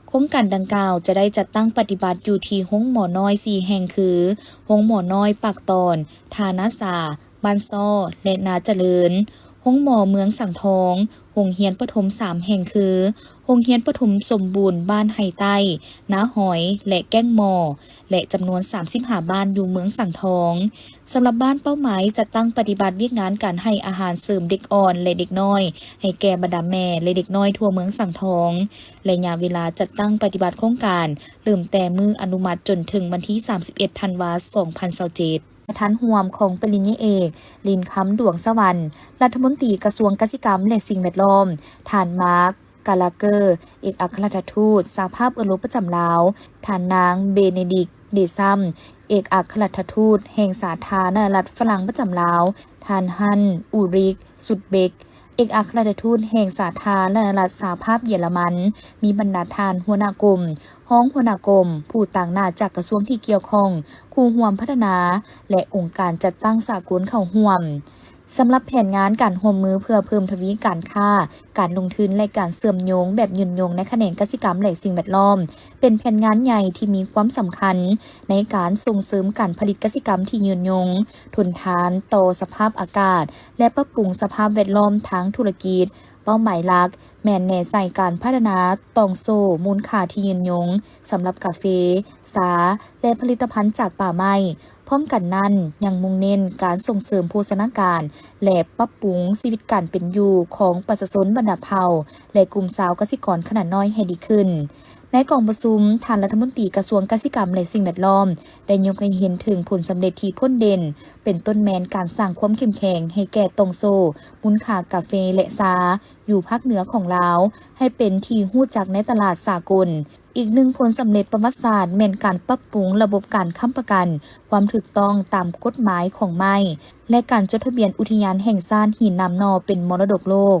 ໂຄງການດັ່ງກ່າວຈະໄດ້ຈັດຕັ້ງປະຕິບັດຢູ່ທີ່ໂຮງໝໍນ້ອຍສີ່ແຫ່ງຄື ໂຮງໝໍນ້ອຍປາກຕອນ, ທ່ານາສາ, ບ້ານຊໍ ແລະ ນາຈະເລີນ, ໂຮງໝໍເມືອງສັງທອງ, ໂຮງຮຽນປະຖົມສາມແຫ່ງຄື ໂຮງຮຽນປະຖົມສົມບູນບ້ານໄຮໃຕ້, ນາຫອຍ ແລະ ແກ້ງໝໍ ແລະ ຈຳນວນສາມສິບຫ້າບ້ານຢູ່ເມືອງສັງທອງ. ສຳລັບບ້ານເປົ້າໝາຍ ຈັດຕັ້ງປະຕິບັດວຽກງານການໃຫ້ອາຫານເສີມເດັກອ່ອນ ແລະ ເດັກນ້ອຍ ໃຫ້ແກ່ບັນດາແມ່ ແລະ ເດັກນ້ອຍທົ່ວເມືອງສັງທອງ. ໄລຍະເວລາຈັດຕັ້ງປະຕິບັດໂຄງການ ເລີ່ມແຕ່ມື້ອະນຸມັດຈົນເຖິງວັນທີ ສາມສິບເອັດ ທັນວາ ສອງພັນຊາວເຈັດ. ປະທານຮ່ວມຂອງປະລິນຍາເອກ ລິນຄຳ ດວງສະຫວັນ ລັດຖະມົນຕີກະຊວງກະສິກຳ ແລະ ສິ່ງແວດລ້ອມ, ທ່ານ ມາກ ກາລາເກີ ເອກອັກຄະລັດຖະທູດສະຫະພາບເອີຣົບປະຈຳລາວ, ທ່ານນາງ ເບເນດິກ ເດຊຳ ເອກອັກຄະລັດຖະທູດແຫ່ງສາທາລະນະລັດຝຣັ່ງປະຈຳລາວ, ທ່ານ ຮັນ ອູຣິກ ຊຸດເບັກ ເອກອັກຄະລັດຖະທູດແຫ່ງສາທາລະນະລັດສະຫະພາບເຢຍລະມັນ, ມີບັນດາທ່ານຫົວໜ້າກົມ, ຮອງຫົວໜ້າກົມ, ຜູ້ຕາງໜ້າຈາກກະຊວງທີ່ກ່ຽວຂ້ອງ, ຄູ່ຮ່ວມພັດທະນາ ແລະ ອົງການຈັດຕັ້ງສາກົນເຂົ້າຮ່ວມ. ສຳລັບແຜນງານການຮ່ວມມືເພື່ອເພີ່ມທະວີການຄ້າ, ການລົງທຶນ ແລະ ການເຊື່ອມໂຍງແບບຍືນຍົງໃນຂະແໜງກະສິກຳ ແລະ ສິ່ງແວດລ້ອມ ເປັນແຜນງານໃຫຍ່ທີ່ມີຄວາມສຳຄັນໃນການສົ່ງເສີມການຜະລິດກະສິກຳທີ່ຍືນຍົງ, ທົນທານຕໍ່ສະພາບອາກາດ ແລະ ປັບປຸງສະພາບແວດລ້ອມທາງທຸລະກິດ. ເປົ້າໝາຍຫຼັກແມ່ນແນໃສ່ການພັດທະນາຕ່ອງໂສ້ມູນຄ່າທີ່ຍືນຍົງສຳລັບກາເຟ, ຊາ ແລະ ຜະລິດຕະພັນຈາກປ່າໄມ້. ພ້ອມກັນນັ້ນ, ຍັງມຸ່ງເນັ້ນການສົ່ງເສີມໂພຊະນາການ ແລະ ປັບປຸງຊີວິດການເປັນຢູ່ຂອງປະຊາຊົນບັນດາເຜົ່າ ແລະ ກຸ່ມຊາວກະສິກອນຂະໜາດນ້ອຍໃຫ້ດີຂຶ້ນ. ໃນກອງປະຊຸມ, ທ່ານລັດຖະມົນຕີກະຊວງກະສິກຳ ແລະ ສິ່ງແວດລ້ອມ ໄດ້ຍົກໃຫ້ເຫັນເຖິງຜົນສຳເລັດທີ່ພົ້ນເດັ່ນ, ເປັນຕົ້ນແມ່ນການສ້າງຄວາມເຂັ້ມແຂງໃຫ້ແກ່ຕ່ອງໂສ້ມູນຄ່າກາເຟ ແລະ ຊາ ຢູ່ພາກເໜືອຂອງລາວ ໃຫ້ເປັນທີ່ຮູ້ຈັກໃນຕະຫຼາດສາກົນ. ອີກໜຶ່ງຜົນສຳເລັດປະຫວັດສາດແມ່ນການປັບປຸງລະບົບການຄ້ຳປະກັນຄວາມຖືກຕ້ອງຕາມກົດໝາຍຂອງໄມ້ ແລະ ການຈົດທະບຽນອຸທິຍານແຫ່ງຊາດຫີນໜາມໜໍ່ເປັນມໍລະດົກໂລກ.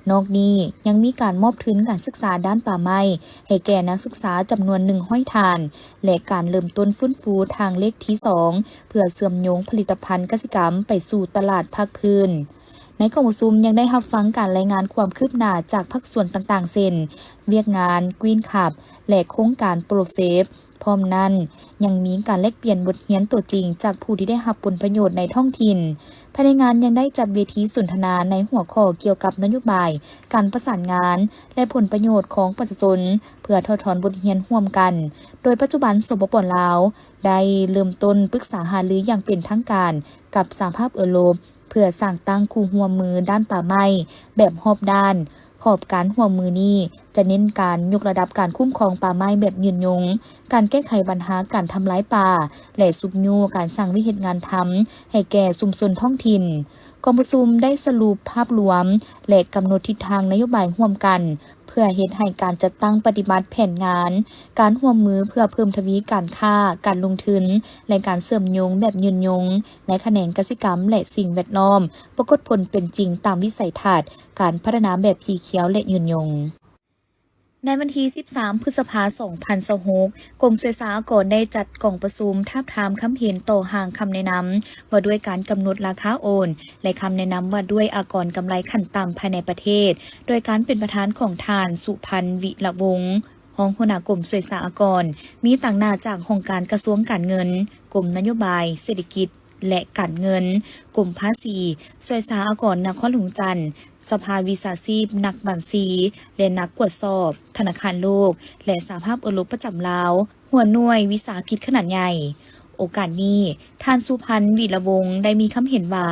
ນອກນີ້ຍັງມີການມອບທຶນການສຶກສາດ້ານປ່າໄມ້ໃຫ້ແກ່ນັກສຶກສາຈຳນວນໜຶ່ງຮ້ອຍທ່ານ ແລະ ການເລີ່ມຕົ້ນຟື້ນຟູທາງເລກທີສອງ ເພື່ອເຊື່ອມໂຍງຜະລິດຕະພັນກະສິກຳໄປສູ່ຕະຫຼາດພາກພື້ນ. ໃນກອງປະຊຸມຍັງໄດ້ຮັບຟັງການລາຍງານຄວາມຄືບໜ້າຈາກພາກສ່ວນຕ່າງໆ ເຊັ່ນ ວຽກງານ Green Cup ແລະ ໂຄງການ ProFAP. ພ້ອມນັ້ນ, ຍັງມີການແລກປ່ຽນບົດຮຽນຕົວຈິງຈາກຜູ້ທີ່ໄດ້ຮັບຜົນປະໂຫຍດໃນທ້ອງຖິ່ນ. ພາຍໃນງານຍັງໄດ້ຈັດເວທີສົນທະນາໃນຫົວຂໍ້ກ່ຽວກັບນະໂຍບາຍ, ການປະສານງານ ແລະ ຜົນປະໂຫຍດຂອງປະຊາຊົນ ເພື່ອຖອດຖອນບົດຮຽນຮ່ວມກັນ. ໂດຍປັດຈຸບັນ ສປປ ລາວ ໄດ້ເລີ່ມຕົ້ນປຶກສາຫາລືຢ່າງເປັນທາງການກັບສະຫະພາບເອີຣົບ ເພື່ອສ້າງຕັ້ງຄູ່ຮ່ວມມືດ້ານປ່າໄມ້ແບບຮອບດ້ານ. ຂອບການຮ່ວມມືນີ້ຈະເນັ້ນການຍົກລະດັບການຄຸ້ມຄອງປ່າໄມ້ແບບຍືນຍົງ, ການແກ້ໄຂບັນຫາການທຳລາຍປ່າ ແລະ ຊຸກຍູ້ການສ້າງວຽກເຮັດງານທຳໃຫ້ແກ່ຊຸມຊົນທ້ອງຖິ່ນ. ກອງປະຊຸມໄດ້ສະຫຼຸບພາບລວມ ແລະ ກຳນົດທິດທາງນະໂຍບາຍຮ່ວມກັນ ເພື່ອເຮັດໃຫ້ການຈັດຕັ້ງປະຕິບັດແຜນງານ, ການຮ່ວມມືເພື່ອເພີ່ມທະວີການຄ້າ, ການລົງທຶນ ແລະ ການເຊື່ອມໂຍງແບບຍືນຍົງໃນຂະແໜງກະສິກຳ ແລະ ສິ່ງແວດລ້ອມ ປາກົດຜົນເປັນຈິງຕາມວິໄສທັດການພັດທະນາແບບສີຂຽວ ແລະ ຍືນຍົງ. ໃນວັນທີສິບສາມ ພຶດສະພາ ສອງພັນຊາວຫົກ, ກົມສ່ວຍສາອາກອນໄດ້ຈັດກອງປະຊຸມທາບທາມຄຳເຫັນຕໍ່ຮ່າງຄຳແນະນຳວ່າດ້ວຍການກຳນົດລາຄາໂອນ ແລະ ຄຳແນະນຳວ່າດ້ວຍອາກອນກຳໄລຂັ້ນຕ່ຳພາຍໃນປະເທດ ໂດຍການເປັນປະທານຂອງທ່ານ ສຸພັນ ວິລະວົງ ຮອງຫົວໜ້າກົມສ່ວຍສາອາກອນ, ມີຕາງໜ້າຈາກຫ້ອງການກະຊວງການເງິນ, ກົມນະໂຍບາຍເສດຖະກິດ ແລະ ການເງິນ, ກົມພາສີ, ສ່ວຍສາອາກອນນະຄອນຫຼວງຈັນ, ສະພາວິຊາຊີບນັກບັນຊີ ແລະ ນັກກວດສອບ, ທະນາຄານໂລກ ແລະ ສະຫະພາບເອີຣົບປະຈຳລາວ, ຫົວໜ່ວຍວິສາຫະກິດຂະໜາດໃຫຍ່. ໂອກາດນີ້, ທ່ານ ສຸພັນ ວິລະວົງ ໄດ້ມີຄຳເຫັນວ່າ,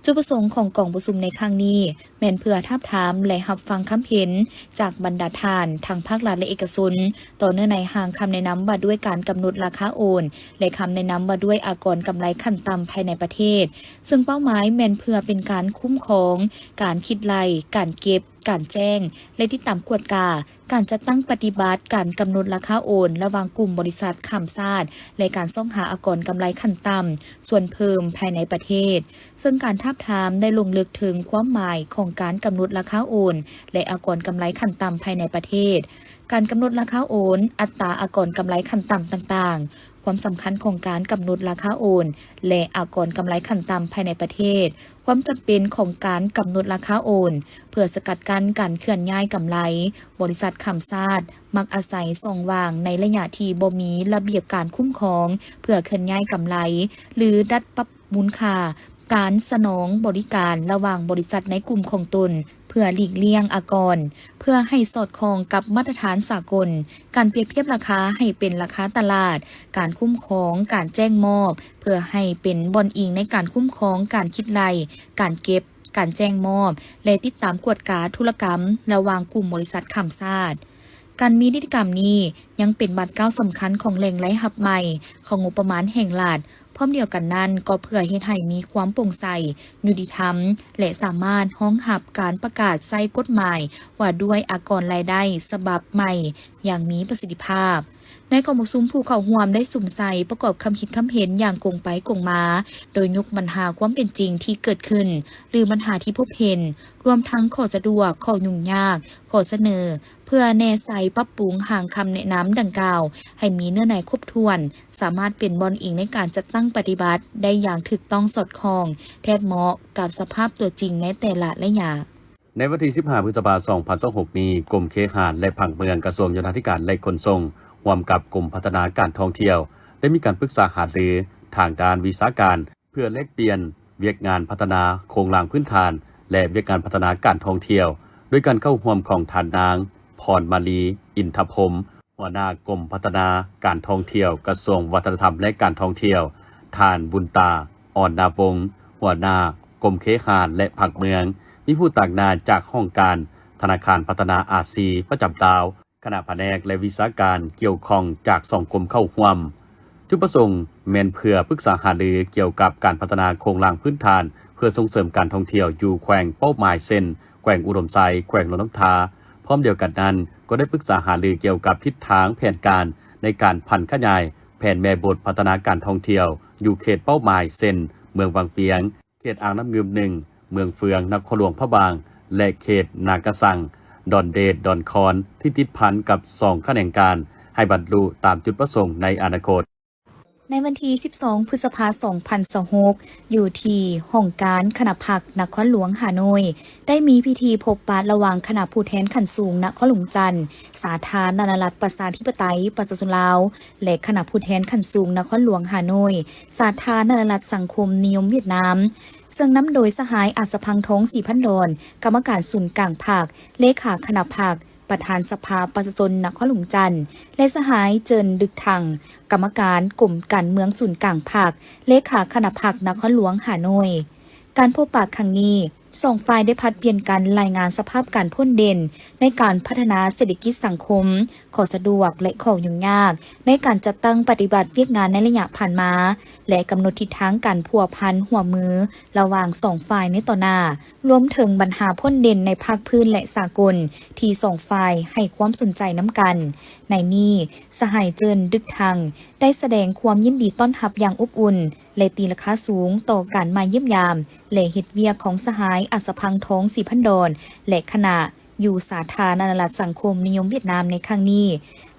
ຈຸດປະສົງຂອງກອງປະຊຸມໃນຄັ້ງນີ້ ແມ່ນເພື່ອທາບທາມ ແລະ ຮັບຟັງຄຳເຫັນຈາກບັນດາທ່ານ ທັງພາກລັດ ແລະ ເອກະຊົນ ຕໍ່ເນື້ອໃນຮ່າງຄຳແນະນຳວ່າດ້ວຍການກຳນົດລາຄາໂອນ ແລະ ຄຳແນະນຳວ່າດ້ວຍອາກອນກຳໄລຂັ້ນຕ່ຳພາຍໃນປະເທດ, ເຊິ່ງເປົ້າໝາຍແມ່ນເພື່ອເປັນການຄຸ້ມຄອງ, ການຄິດໄລ່, ການເກັບ, ການແຈ້ງ ແລະ ຕິດຕາມກວດກາ ການຈັດຕັ້ງປະຕິບັດການກຳນົດລາຄາໂອນລະຫວ່າງກຸ່ມບໍລິສັດຂ້າມຊາດ ແລະ ການຊອກຫາອາກອນກຳໄລຂັ້ນຕ່ຳສ່ວນເພີ່ມພາຍໃນປະເທດ, ເຊິ່ງການທາບທາມໄດ້ລົງເລິກເຖິງຄວາມໝາຍຂອງການກຳນົດລາຄາໂອນ ແລະ ອາກອນກຳໄລຂັ້ນຕ່ຳພາຍໃນປະເທດ, ການກຳນົດລາຄາໂອນ, ອັດຕາອາກອນກຳໄລຂັ້ນຕ່ຳຕ່າງໆ, ຄວາມສຳຄັນຂອງການກຳນົດລາຄາໂອນ ແລະ ອາກອນກຳໄລຂັ້ນຕ່ຳພາຍໃນປະເທດ, ຄວາມຈຳເປັນຂອງການກຳນົດລາຄາໂອນ ເພື່ອສະກັດກັ້ນການເຄື່ອນຍ້າຍກຳໄລ. ບໍລິສັດຂ້າມຊາດມັກອາໄສຊ່ອງວ່າງໃນໄລຍະທີ່ບໍ່ມີລະບຽບການຄຸ້ມຄອງ ເພື່ອເຄື່ອນຍ້າຍກຳໄລ ຫຼື ດັດປັບມູນຄ່າການສະໜອງບໍລິການລະຫວ່າງບໍລິສັດໃນກຸ່ມຂອງຕົນ ເພື່ອຫຼີກລ່ຽງອາກອນ ເພື່ອໃຫ້ສອດຄ່ອງກັບມາດຕະຖານສາກົນ, ການປຽບທຽບລາຄາໃຫ້ເປັນລາຄາຕະຫຼາດ, ການຄຸ້ມຄອງການແຈ້ງມອບ ເພື່ອໃຫ້ເປັນບ່ອນອີງໃນການຄຸ້ມຄອງການຄິດໄລ່, ການເກັບ, ການແຈ້ງມອບ ແລະ ຕິດຕາມກວດກາທຸລະກຳລະຫວ່າງກຸ່ມບໍລິສັດຂ້າມຊາດ. ການມີນິຕິກຳນີ້ຍັງເປັນບາດກ້າວສຳຄັນຂອງແຫຼ່ງລາຍຮັບໃໝ່ເຂົ້າງົບປະມານແຫ່ງລັດ. ພ້ອມດຽວກັນນັ້ນ, ກໍເພື່ອເຮັດໃຫ້ມີຄວາມໂປ່ງໃສ, ຍຸຕິທຳ ແລະ ສາມາດຮອງຮັບການປະກາດໃຊ້ກົດໝາຍວ່າດ້ວຍອາກອນລາຍໄດ້ສະບັບໃໝ່ຢ່າງມີປະສິດທິພາບ. ໃນກອງປະຊຸມ, ຜູ້ເຂົ້າຮ່ວມໄດ້ສຸມໃສ່ປະກອບຄຳຄິດຄຳເຫັນຢ່າງກົງໄປກົງມາ, ໂດຍຍົກບັນຫາຄວາມເປັນຈິງທີ່ເກີດຂຶ້ນ ຫຼື ບັນຫາທີ່ພົບເຫັນ, ລວມທັງຂໍ້ສະດວກ, ຂໍ້ຫຍຸ້ງຍາກ, ຂໍ້ສະເໜີ ເພື່ອແນໃສ່ປັບປຸງຮ່າງຄຳແນະນຳດັ່ງກ່າວໃຫ້ມີເນື້ອໃນຄົບຖ້ວນ, ສາມາດເປັນບ່ອນອີງໃນການຈັດຕັ້ງປະຕິບັດໄດ້ຢ່າງຖືກຕ້ອງສອດຄ່ອງ, ແທດເໝາະກັບສະພາບຕົວຈິງໃນແຕ່ລະໄລຍະ. ໃນວັນທີສິບຫ້າ ພຶດສະພາ ສອງພັນຊາວຫົກນີ້, ກົມເຄຫະ ແລະ ຜັງເມືອງ, ກະຊວງໂຍທາທິການ ແລະ ຂົນສົ່ງ ຮ່ວມກັບກົມພັດທະນາການທ່ອງທ່ຽວ ໄດ້ມີການປຶກສາຫາລືທາງດ້ານວິຊາການ ເພື່ອແລກປ່ຽນວຽກງານພັດທະນາໂຄງລ່າງພື້ນຖານ ແລະ ວຽກງານພັດທະນາການທ່ອງທ່ຽວ, ໂດຍການເຂົ້າຮ່ວມຂອງທ່ານນາງ ພອນມາລີ ອິນທະພົມ ຫົວໜ້າກົມພັດທະນາການທ່ອງທ່ຽວ ກະຊວງວັດທະນະທຳ ແລະ ການທ່ອງທ່ຽວ, ທ່ານ ບຸນຕາ ອອນນາວົງ ຫົວໜ້າກົມເຄຫະ ແລະ ຜັງເມືອງ, ມີຜູ້ຕາງໜ້າຈາກຫ້ອງການທະນາຄານພັດທະນາອາຊີປະຈຳລາວ, ຄະນະພະແນກ ແລະ ວິຊາການກ່ຽວຂ້ອງຈາກສອງກົມເຂົ້າຮ່ວມ. ຈຸດປະສົງແມ່ນເພື່ອປຶກສາຫາລືກ່ຽວກັບການພັດທະນາໂຄງລ່າງພື້ນຖານ ເພື່ອສົ່ງເສີມການທ່ອງທ່ຽວຢູ່ແຂວງເປົ້າໝາຍ ເຊັ່ນ ແຂວງອຸດົມໄຊ, ແຂວງຫຼວງນ້ຳທາ. ພ້ອມດຽວກັນນັ້ນ, ກໍໄດ້ປຶກສາຫາລືກ່ຽວກັບທິດທາງແຜນການໃນການຜັນຂະຫຍາຍແຜນແມ່ບົດພັດທະນາການທ່ອງທ່ຽວຢູ່ເຂດເປົ້າໝາຍ ເຊັ່ນ ເມືອງວັງວຽງ, ເຂດອ່າງນ້ຳງື່ມໜຶ່ງ, ເມືອງເຟືອງ, ນະຄອນຫຼວງພະບາງ, ແລະ ເຂດນາກະສັງ, ດອນເດດ, ດອນຄອນ ທີ່ຕິດພັນກັບສອງຂະແໜງການ ໃຫ້ບັນລຸຕາມຈຸດປະສົງໃນອະນາຄົດ. ໃນວັນທີສິບສອງ ພຶດສະພາ ສອງພັນຊາວຫົກ ຢູ່ທີ່ຫ້ອງການຄະນະພັກນະຄອນຫຼວງຮ່າໂນ້ຍ ໄດ້ມີພິທີພົບປະລະຫວ່າງຄະນະຜູ້ແທນຂັ້ນສູງນະຄອນຫຼວງຈັນ, ສາທາລະນະລັດປະຊາທິປະໄຕປະຊາຊົນລາວ ແລະ ຄະນະຜູ້ແທນຂັ້ນສູງນະຄອນຫຼວງຮ່າໂນ້ຍ, ສາທາລະນະລັດສັງຄົມນິຍົມຫວຽດນາມ, ເຊິ່ງນຳໂດຍສະຫາຍ ອາດສະພັງ ທອງສີພັນດອນ, ກຳມະການສູນກາງພັກ, ເລຂາຄະນະພັກ, ປະທານສະພາປະຊາຊົນນະຄອນຫຼວງຈັນ ແລະ ສະຫາຍ ເຈີນ ດຶກທັງ, ກຳມະການກົມການເມືອງສູນກາງພັກ, ເລຂາຄະນະພັກນະຄອນຫຼວງຮ່າໂນ້ຍ. ການພົບປະຄັ້ງນີ້, ສອງຝ່າຍໄດ້ຜັດປ່ຽນກັນລາຍງານສະພາບການພົ້ນເດັ່ນໃນການພັດທະນາເສດຖະກິດສັງຄົມ, ຂໍ້ສະດວກ ແລະ ຂໍ້ຫຍຸ້ງຍາກໃນການຈັດຕັ້ງປະຕິບັດວຽກງານໃນໄລຍະຜ່ານມາ ແລະ ກຳນົດທິດທາງການພົວພັນຮ່ວມມືລະຫວ່າງສອງຝ່າຍໃນຕໍ່ໜ້າ, ລວມເຖິງບັນຫາພົ້ນເດັ່ນໃນພາກພື້ນ ແລະ ສາກົນ ທີ່ສອງຝ່າຍໃຫ້ຄວາມສົນໃຈນຳກັນ. ໃນນີ້, ສະຫາຍ ເຈີນ ດຶກທັງ ໄດ້ສະແດງຄວາມຍິນດີຕ້ອນຮັບຢ່າງອົບອຸ່ນ ແລະ ຕີລາຄາສູງຕໍ່ການມາຢ້ຽມຢາມ ແລະ ເຮັດວຽກຂອງສະຫາຍ ອາດສະພັງ ທອງສີພັນດອນ ແລະ ຄະນະ ຢູ່ສາທາລະນະລັດສັງຄົມນິຍົມຫວຽດນາມໃນຄັ້ງນີ້,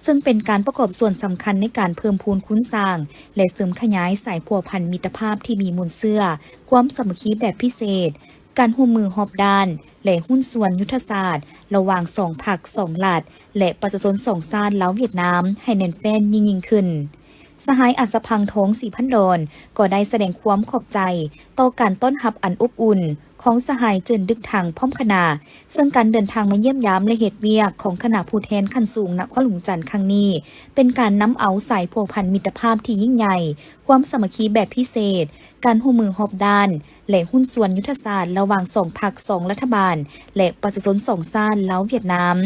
ເຊິ່ງເປັນການປະກອບສ່ວນສຳຄັນໃນການເພີ່ມພູນຄູນສ້າງ ແລະ ເສີມຂະຫຍາຍສາຍພົວພັນມິດຕະພາບທີ່ມີມູນເຊື້ອຄວາມສາມັກຄີແບບພິເສດ, ການຮ່ວມມືຮອບດ້ານ ແລະ ຫຸ້ນສ່ວນຍຸດທະສາດລະຫວ່າງສອງພັກສອງລັດ ແລະ ປະຊາຊົນສອງຊາດລາວຫວຽດນາມໃຫ້ແໜ້ນແຟ້ນຍິ່ງໆຂຶ້ນ. ສະຫາຍ ອາດສະພັງ ທອງສີພັນດອນ ກໍໄດ້ສະແດງຄວາມຂອບໃຈຕໍ່ການຕ້ອນຮັບອັນອົບອຸ່ນຂອງສະຫາຍ ເຈີນ ດຶກທັງ ພ້ອມຄະນະ, ເຊິ່ງການເດີນທາງມາຢ້ຽມຢາມ ແລະ ເຮັດວຽກຂອງຄະນະຜູ້ແທນຂັ້ນສູງນະຄອນຫຼວງຈັນຄັ້ງນີ້ ເປັນການນຳເອົາສາຍພົວພັນມິດຕະພາບທີ່ຍິ່ງໃຫຍ່, ຄວາມສາມັກຄີແບບພິເສດ, ການຮ່ວມມືຮອບດ້ານ ແລະ ຫຸ້ນສ່ວນຍຸດທະສາດລະຫວ່າງສອງພັກສອງລັດຖະບານ ແລະ ປະຊາຊົນສອງຊາດລາວຫວຽດນາມ,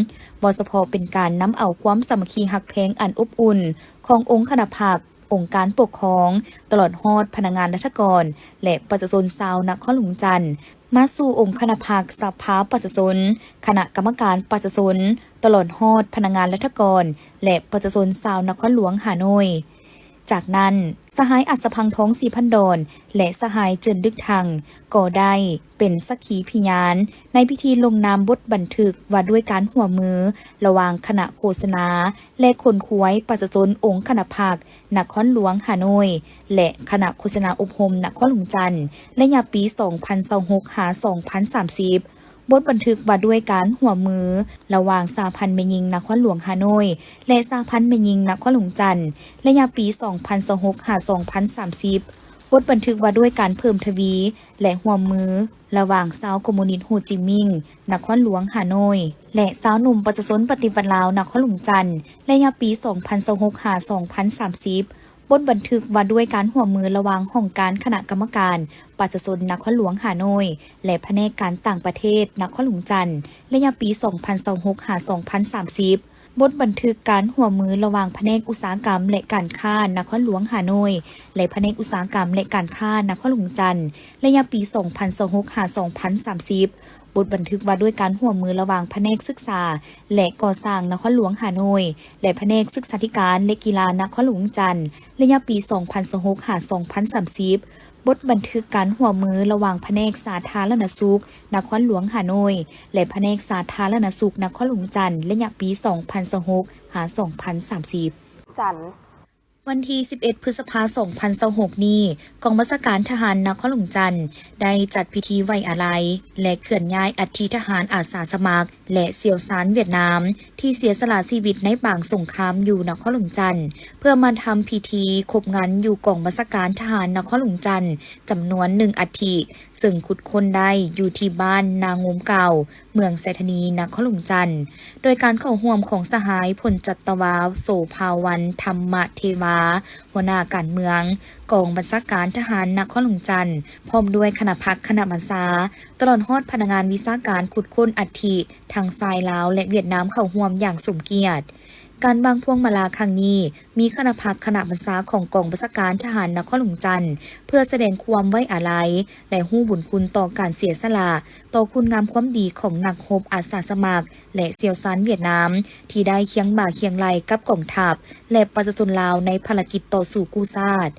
ບໍ່ສະເພາະເປັນການນຳເອົາຄວາມສາມັກຄີຮັກແພງອັນອົບອຸ່ນຂອງອົງຄະນະພັກ, ອົງການປົກຄອງ, ຕະຫຼອດຮອດພະນັກງານລັດຖະກອນ ແລະ ປະຊາຊົນຊາວນະຄອນຫຼວງຈັນ ມາສູ່ອົງຄະນະພັກ, ສະພາປະຊາຊົນ, ຄະນະກຳມະການປະຊາຊົນ, ຕະຫຼອດຮອດພະນັກງານລັດຖະກອນ ແລະ ປະຊາຊົນຊາວນະຄອນຫຼວງຮ່າໂນ້ຍ. ຈາກນັ້ນ, ສະຫາຍ ອັດສະພັງ ທອງສີພັນດອນ ແລະ ສະຫາຍ ເຈີນ ດຶກທັງ ກໍໄດ້ເປັນສັກຂີພິຍານໃນພິທີລົງນາມບົດບັນທຶກວ່າດ້ວຍການຮ່ວມມືລະຫວ່າງຄະນະໂຄສະນາ ແລະ ຂົນຂວາຍປະຊາຊົນອົງຄະນະພັກນະຄອນຫຼວງຮ່າໂນ້ຍ ແລະ ຄະນະໂຄສະນາອົບຮົມນະຄອນຫຼວງຈັນ ໄລຍະປີສອງພັນຊາວຫົກຫາສອງພັນສາມສິບ, ບົດບັນທຶກວ່າດ້ວຍການຮ່ວມມືລະຫວ່າງສະຫະພັນແມ່ຍິງນະຄອນຫຼວງຮ່າໂນ້ຍ ແລະ ສະຫະພັນແມ່ຍິງນະຄອນຫຼວງຈັນ ໄລຍະປີສອງພັນຊາວຫົກຫາສອງພັນສາມສິບ, ບົດບັນທຶກວ່າດ້ວຍການເພີ່ມທະວີ ແລະ ຮ່ວມມືລະຫວ່າງຊາວຄອມມູນິດໂຮຈິມິງນະຄອນຫຼວງຮ່າໂນ້ຍ ແລະ ຊາວໜຸ່ມປະຊາຊົນປະຕິວັດລາວນະຄອນຫຼວງຈັນ ໄລຍະປີສອງພັນຊາວຫົກຫາສອງພັນສາມສິບ, ບົດບັນທຶກວ່າດ້ວຍການຮ່ວມມືລະຫວ່າງຫ້ອງການຄະນະກຳມະການປະຊາຊົນນະຄອນຫຼວງຮ່າໂນ້ຍ ແລະ ພະແນກການຕ່າງປະເທດນະຄອນຫຼວງຈັນ ໄລຍະປີສອງພັນຊາວຫົກຫາສອງພັນສາມສິບ, ບົດບັນທຶກການຮ່ວມມືລະຫວ່າງພະແນກອຸດສາຫະກຳ ແລະ ການຄ້ານະຄອນຫຼວງຮ່າໂນ້ຍ ແລະ ພະແນກອຸດສາຫະກຳ ແລະ ການຄ້ານະຄອນຫຼວງຈັນ ໄລຍະປີສອງພັນຊາວຫົກຫາສອງພັນສາມສິບ, ບົດບັນທຶກວ່າດ້ວຍການຮ່ວມມືລະຫວ່າງພະແນກສຶກສາ ແລະ ກໍ່ສ້າງນະຄອນຫຼວງຮ່າໂນ້ຍ ແລະ ພະແນກສຶກສາທິການ ແລະ ກິລານະຄອນຫຼວງຈັນ ໄລຍະປີສອງພັນຊາວຫົກຫາສອງພັນສາມສິບ, ບົດບັນທຶກການຮ່ວມມືລະຫວ່າງພະແນກສາທາລະນະສຸກນະຄອນຫຼວງຮ່າໂນ້ຍ ແລະ ພະແນກສາທາລະນະສຸກນະຄອນຫຼວງຈັນ ໄລຍະປີສອງພັນຊາວຫົກຫາສອງພັນສາມສິບ. ຈັນ ວັນທີສິບເອັດ ພຶດສະພາ ສອງພັນຊາວຫົກນີ້, ກອງບັນຊາການທະຫານນະຄອນຫຼວງຈັນ ໄດ້ຈັດພິທີໄວ້ອາໄລ ແລະ ເຄື່ອນຍ້າຍອັດຖິທະຫານອາສາສະໝັກ ແລະ ຊ່ຽວຊານຫວຽດນາມ ທີ່ເສຍສະຫຼະຊີວິດໃນປາງສົງຄາມຢູ່ນະຄອນຫຼວງຈັນ ເພື່ອມາທຳພິທີຄົບງັນຢູ່ກອງບັນຊາການທະຫານນະຄອນຫຼວງຈັນ ຈຳນວນໜຶ່ງອັດຖິ, ເຊິ່ງຂຸດຄົ້ນໄດ້ຢູ່ທີ່ບ້ານນາງຸມເກົ່າ, ເມືອງໄຊທານີ, ນະຄອນຫຼວງຈັນ, ໂດຍການເຂົ້າຮ່ວມຂອງສະຫາຍ ພົນຈັດຕະວາ ໂສພາວັນ ທຳມະເທວາ, ຫົວໜ້າການເມືອງ, ກອງບັນຊາການທະຫານນະຄອນຫຼວງຈັນ, ພ້ອມດ້ວຍຄະນະພັກຄະນະບັນຊາ, ຕະຫຼອດຮອດພະນັກງານວິຊາການຂຸດຄົ້ນອັດຖິ ທັງຝ່າຍລາວ ແລະ ຫວຽດນາມ ເຂົ້າຮ່ວມຢ່າງສົມກຽດ. ການວາງພວງມາລາຄັ້ງນີ້ ມີຄະນະພັກຄະນະບັນຊາຂອງກອງບັນຊາການທະຫານນະຄອນຫຼວງຈັນ ເພື່ອສະແດງຄວາມໄວ້ອາໄລ ແລະ ຮູ້ບຸນຄຸນຕໍ່ການເສຍສະຫຼະ, ຕໍ່ຄຸນງາມຄວາມດີຂອງນັກຮົບອາສາສະໝັກ ແລະ ຊ່ຽວຊານຫວຽດນາມ ທີ່ໄດ້ຄຽງບ່າຄຽງໄຫຼ່ກັບກອງທັບ ແລະ ປະຊາຊົນລາວໃນພາລະກິດຕໍ່ສູ້ກູ້ຊາດ.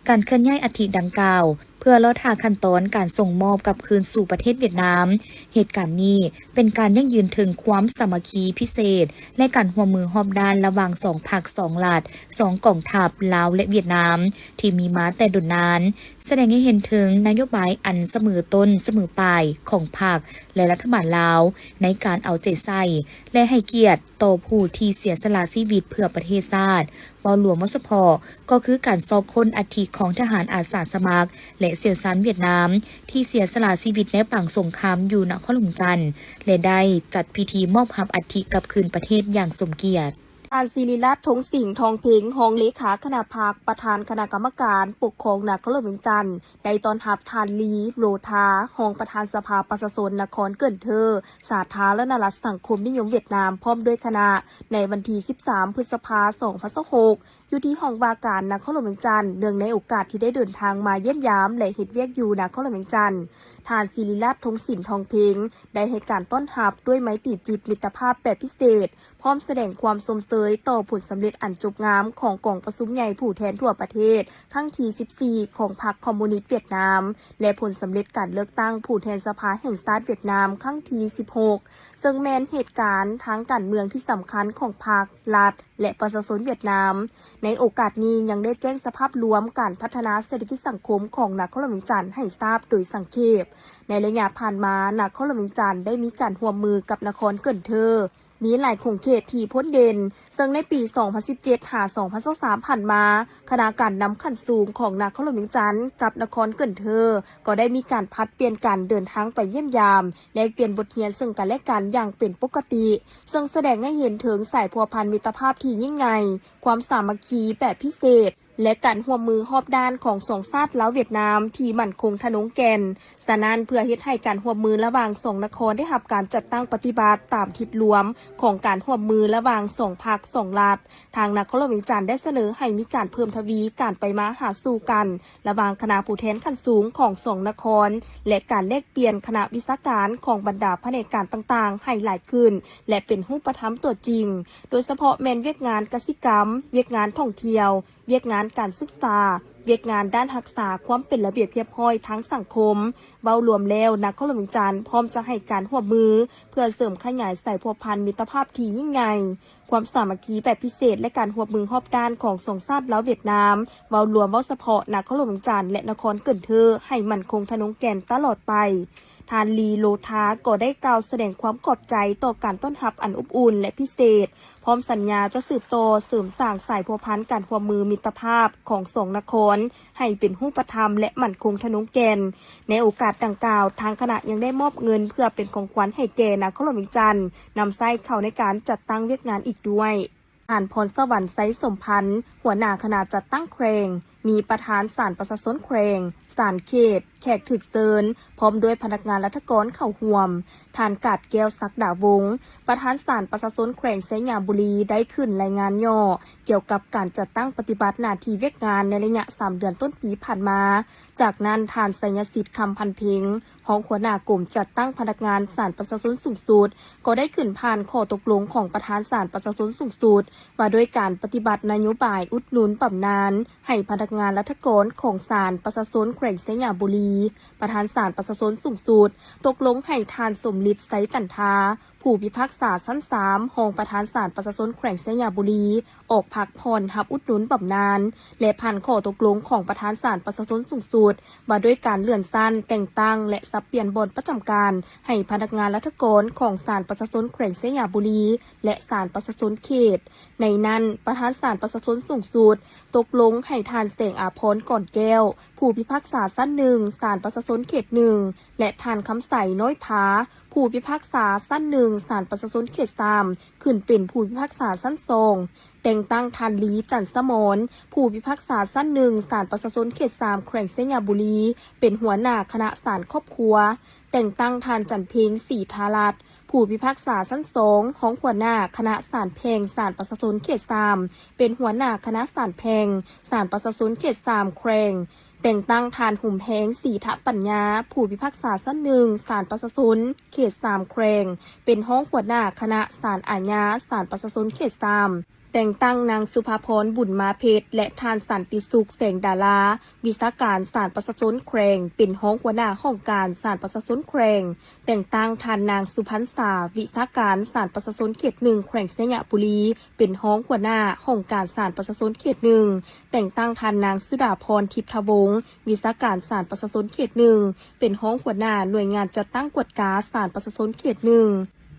ການເຄື່ອນຍ້າຍອັດຖິດັ່ງກ່າວ ເພື່ອລໍຖ້າຂັ້ນຕອນການສົ່ງມອບກັບຄືນສູ່ປະເທດຫວຽດນາມ. ເຫດການນີ້ເປັນການຢັ້ງຢືນເຖິງຄວາມສາມັກຄີພິເສດ ແລະ ການຮ່ວມມືຮອບດ້ານລະຫວ່າງສອງພັກສອງລັດ, ສອງກອງທັບ ລາວ ແລະ ຫວຽດນາມ ທີ່ມີມາແຕ່ດົນນານ, ສະແດງໃຫ້ເຫັນເຖິງນະໂຍບາຍອັນສະເໝີຕົ້ນສະເໝີປາຍຂອງພັກ ແລະ ລັດຖະບານລາວ ໃນການເອົາໃຈໃສ່ ແລະ ໃຫ້ກຽດຕໍ່ຜູ້ທີ່ເສຍສະຫຼະຊີວິດເພື່ອປະເທດຊາດ. ເວົ້າລວມເວົ້າສະເພາະ ກໍຄືການຊອກຄົ້ນອັດຖິຂອງທະຫານອາສາສະໝັກ ແລະ ຊ່ຽວຊານຫວຽດນາມ ທີ່ເສຍສະຫຼະຊີວິດໃນປາງສົງຄາມຢູ່ນະຄອນຫຼວງວຽງຈັນ ແລະ ໄດ້ຈັດພິທີມອບຮັບອັດຖິກັບຄືນປະເທດຢ່າງສົມກຽດ. ທ່ານ ສິລິລັດ ທົງສິງ ທອງເພັງ ຮອງເລຂາຄະນະພັກ ປະທານຄະນະກຳມະການປົກຄອງນະຄອນຫຼວງວຽງຈັນ ໄດ້ຕ້ອນຮັບທ່ານ ລີ ໂລທາ ຮອງປະທານສະພາປະຊາຊົນນະຄອນເກີນເທີ ສາທາລະນະລັດສັງຄົມນິຍົມຫວຽດນາມ ພ້ອມດ້ວຍຄະນະ ໃນວັນທີສິບສາມ ພຶດສະພາ ສອງພັນຊາວຫົກ ຢູ່ທີ່ຫ້ອງວ່າການນະຄອນຫຼວງວຽງຈັນ, ເນື່ອງໃນໂອກາດທີ່ໄດ້ເດີນທາງມາຢ້ຽມຢາມ ແລະ ເຮັດວຽກຢູ່ນະຄອນຫຼວງວຽງຈັນ, ທ່ານ ສິລິລັດ ທົງສິງ ທອງເພັງ ໄດ້ໃຫ້ການຕ້ອນຮັບດ້ວຍໄມຕີຈິດມິດຕະພາບແບບພິເສດ, ພ້ອມສະແດງຄວາມຊົມເຊີຍຕໍ່ຜົນສຳເລັດອັນຈົບງາມຂອງກອງປະຊຸມໃຫຍ່ຜູ້ແທນທົ່ວປະເທດຄັ້ງທີສິບສີ່ ຂອງພັກຄອມມູນິດຫວຽດນາມ ແລະ ຜົນສຳເລັດການເລືອກຕັ້ງຜູ້ແທນສະພາແຫ່ງຊາດຫວຽດນາມຄັ້ງທີສິບຫົກ ເຊິ່ງແມ່ນເຫດການທາງການເມືອງທີ່ສຳຄັນຂອງພັກ, ລັດ ແລະ ປະຊາຊົນຫວຽດນາມ. ໃນໂອກາດນີ້ຍັງໄດ້ແຈ້ງສະພາບລວມການພັດທະນາເສດຖະກິດສັງຄົມຂອງນະຄອນຫຼວງວຽງຈັນໃຫ້ຊາບໂດຍສັງເຂບ. ໃນໄລຍະຜ່ານມາ, ນະຄອນຫຼວງວຽງຈັນໄດ້ມີການຮ່ວມມືກັບນະຄອນເກີນເທີ ມີຫຼາຍຂົງເຂດທີ່ພົ້ນເດັ່ນ, ເຊິ່ງໃນປີສອງພັນສິບເຈັດ ຫາ ສອງພັນຊາວສາມ ຜ່ານມາ, ຄະນະການນຳຂັ້ນສູງຂອງນະຄອນຫຼວງວຽງຈັນກັບນະຄອນເກີນເທີ ກໍໄດ້ມີການຜັດປ່ຽນກັນເດີນທາງໄປຢ້ຽມຢາມ, ແລກປ່ຽນບົດຮຽນເຊິ່ງກັນແລະກັນຢ່າງເປັນປົກກະຕິ, ເຊິ່ງສະແດງໃຫ້ເຫັນເຖິງສາຍພົວພັນມິດຕະພາບທີ່ຍິ່ງໃຫຍ່, ຄວາມສາມັກຄີແບບພິເສດ ແລະ ການຮ່ວມມືຮອບດ້ານຂອງສອງຊາດລາວຫວຽດນາມທີ່ໝັ້ນຄົງທະນົງແກ່ນ. ສະນັ້ນ, ເພື່ອເຮັດໃຫ້ການຮ່ວມມືລະຫວ່າງສອງນະຄອນໄດ້ຮັບການຈັດຕັ້ງປະຕິບັດຕາມທິດລວມຂອງການຮ່ວມມືລະຫວ່າງສອງພັກສອງລັດ, ທາງນະຄອນຫຼວງວຽງຈັນໄດ້ສະເໜີໃຫ້ມີການເພີ່ມທະວີການໄປມາຫາສູ່ກັນລະຫວ່າງຄະນະຜູ້ແທນຂັ້ນສູງຂອງສອງນະຄອນ ແລະ ການແລກປ່ຽນຄະນະວິຊາການຂອງບັນດາພະແນກການຕ່າງໆໃຫ້ຫຼາຍຂຶ້ນ ແລະ ເປັນຮູບປະທຳຕົວຈິງ, ໂດຍສະເພາະແມ່ນວຽກງານກະສິກຳ, ວຽກງານທ່ອງທ່ຽວ, ວຽກງານການສຶກສາ, ວຽກງານດ້ານຮັກສາຄວາມເປັນລະບຽບຮຽບຮ້ອຍທາງສັງຄົມ. ເວົ້າລວມແລ້ວ, ນະຄອນຫຼວງວຽງຈັນພ້ອມຈະໃຫ້ການຮ່ວມມືເພື່ອເສີມຂະຫຍາຍສາຍພົວພັນມິດຕະພາບທີ່ຍິ່ງໃຫຍ່, ຄວາມສາມັກຄີແບບພິເສດ ແລະ ການຮ່ວມມືຮອບດ້ານຂອງສອງຊາດລາວຫວຽດນາມ, ເວົ້າລວມເວົ້າສະເພາະນະຄອນຫຼວງວຽງຈັນ ແລະ ນະຄອນເກີນເທີ ໃຫ້ໝັ້ນຄົງທະນົງແກ່ນຕະຫຼອດໄປ. ທ່ານ ລີ ໂລທາ ກໍໄດ້ກ່າວສະແດງຄວາມຂອບໃຈຕໍ່ການຕ້ອນຮັບອັນອົບອຸ່ນ ແລະ ພິເສດ, ພ້ອມສັນຍາຈະສືບຕໍ່ເສີມສ້າງສາຍພົວພັນການຮ່ວມມືມິດຕະພາບຂອງສອງນະຄອນໃຫ້ເປັນຮູບປະທຳ ແລະ ໝັ້ນຄົງທະນົງແກ່ນ. ໃນໂອກາດດັ່ງກ່າວ, ທາງຄະນະຍັງໄດ້ມອບເງິນເພື່ອເປັນຂອງຂວັນໃຫ້ແກ່ນະຄອນຫຼວງວຽງຈັນ ນຳໃຊ້ເຂົ້າໃນການຈັດຕັ້ງວຽກງານອີກດ້ວຍ. ທ່ານ ພອນສະຫວັນ ໄຊສົມພັນ ຫົວໜ້າຄະນະຈັດຕັ້ງແຂວງ, ມີປະທານສານປະຊາຊົນແຂວງ, ສານເຂດ, ແຂກຖືກເຊີນ ພ້ອມດ້ວຍພະນັກງານລັດຖະກອນເຂົ້າຮ່ວມ, ທ່ານ ກາດແກ້ວ ສັກດາວົງ ປະທານສານປະຊາຊົນແຂວງໄຊຍະບູລີ ໄດ້ຂຶ້ນລາຍງານຫຍໍ້ກ່ຽວກັບການຈັດຕັ້ງປະຕິບັດໜ້າທີ່ວຽກງານໃນໄລຍະສາມເດືອນຕົ້ນປີຜ່ານມາ. ຈາກນັ້ນ, ທ່ານ ໄຊຍະສິດ ຄຳພັນເພັງ ຮອງຫົວໜ້າກົມຈັດຕັ້ງພະນັກງານສານປະຊາຊົນສູງສຸດ ກໍໄດ້ຂຶ້ນຜ່ານຂໍ້ຕົກລົງຂອງປະທານສານປະຊາຊົນສູງສຸດ ວ່າດ້ວຍການປະຕິບັດນະໂຍບາຍອຸດໜູນບຳນານໃຫ້ພະນັກງານລັດຖະກອນຂອງສານປະຊາຊົນແຂວງໄຊຍະບູລີ. ປະທານສານປະຊາຊົນສູງສຸດຕົກລົງໃຫ້ທ່ານ ສົມລິດ ໄຊຈັນທາ ຜູ້ພິພາກສາຊັ້ນສາມ ຮອງປະທານສານປະຊາຊົນແຂວງໄຊຍະບູລີ ອອກພັກຜ່ອນຮັບອຸດໜູນບຳນານ ແລະ ຜ່ານຂໍ້ຕົກລົງຂອງປະທານສານປະຊາຊົນສູງສຸດ ວ່າດ້ວຍການເລື່ອນຊັ້ນແຕ່ງຕັ້ງ ແລະ ສັບປ່ຽນບ່ອນປະຈຳການໃຫ້ພະນັກງານລັດຖະກອນຂອງສານປະຊາຊົນແຂວງໄຊຍະບູລີ ແລະ ສານປະຊາຊົນເຂດ. ໃນນັ້ນ, ປະທານສານປະຊາຊົນສູງສຸດຕົກລົງໃຫ້ທ່ານ ແສງອາພອນ ກ່ອນແກ້ວ ຜູ້ພິພາກສາຊັ້ນໜຶ່ງ ສານປະຊາຊົນເຂດໜຶ່ງ ແລະ ທ່ານ ຄຳໃສ ນ້ອຍພາ ຜູ້ພິພາກສາຊັ້ນໜຶ່ງ ສານປະຊາຊົນເຂດສາມ ຂຶ້ນເປັນຜູ້ພິພາກສາຊັ້ນສອງ, ແຕ່ງຕັ້ງທ່ານ ລີ ຈັນສະໝອນ ຜູ້ພິພາກສາຊັ້ນໜຶ່ງ ສານປະຊາຊົນເຂດສາມ ແຂວງໄຊຍະບູລີ ເປັນຫົວໜ້າຄະນະສານຄອບຄົວ, ແຕ່ງຕັ້ງທ່ານ ຈັນເພັງ ສີທາລັດ ຜູ້ພິພາກສາຊັ້ນສອງ ຮອງຫົວໜ້າຄະນະສານແພ່ງ ສານປະຊາຊົນເຂດສາມ ເປັນຫົວໜ້າຄະນະສານແພ່ງ ສານປະຊາຊົນເຂດສາມ ແຂວງ, ແຕ່ງຕັ້ງທ່ານ ຫຸມແຮງ ສີທະປັນຍາ ຜູ້ພິພາກສາຊັ້ນໜຶ່ງ ສານປະຊາຊົນເຂດສາມ ແຂວງ ເປັນຮອງຫົວໜ້າຄະນະສານອາຍາ ສານປະຊາຊົນເຂດສາມ. ແຕ່ງຕັ້ງນາງສຸພາພອນ ບຸນມາເພັດ ແລະ ທ່ານສັນຕິສຸກ ແສງດາລາ ວິຊາການສານປະຊາຊົນແຂວງ ເປັນຮອງຫົວໜ້າຫ້ອງການສານປະຊາຊົນແຂວງ. ແຕ່ງຕັ້ງທ່ານນາງສຸພັນສາ ວິຊາການສານປະຊາຊົນເຂດໜຶ່ງ ແຂວງໄຊຍະບູລີ ເປັນຮອງຫົວໜ້າຫ້ອງການສານປະຊາຊົນເຂດໜຶ່ງ. ແຕ່ງຕັ້ງທ່ານນາງສຸດາພອນ ທິບທະວົງ ວິຊາການສານປະຊາຊົນເຂດໜຶ່ງ ເປັນຮອງຫົວໜ້າໜ່ວຍງານຈັດຕັ້ງກວດກາສານປະຊາຊົນເຂດໜຶ່ງ.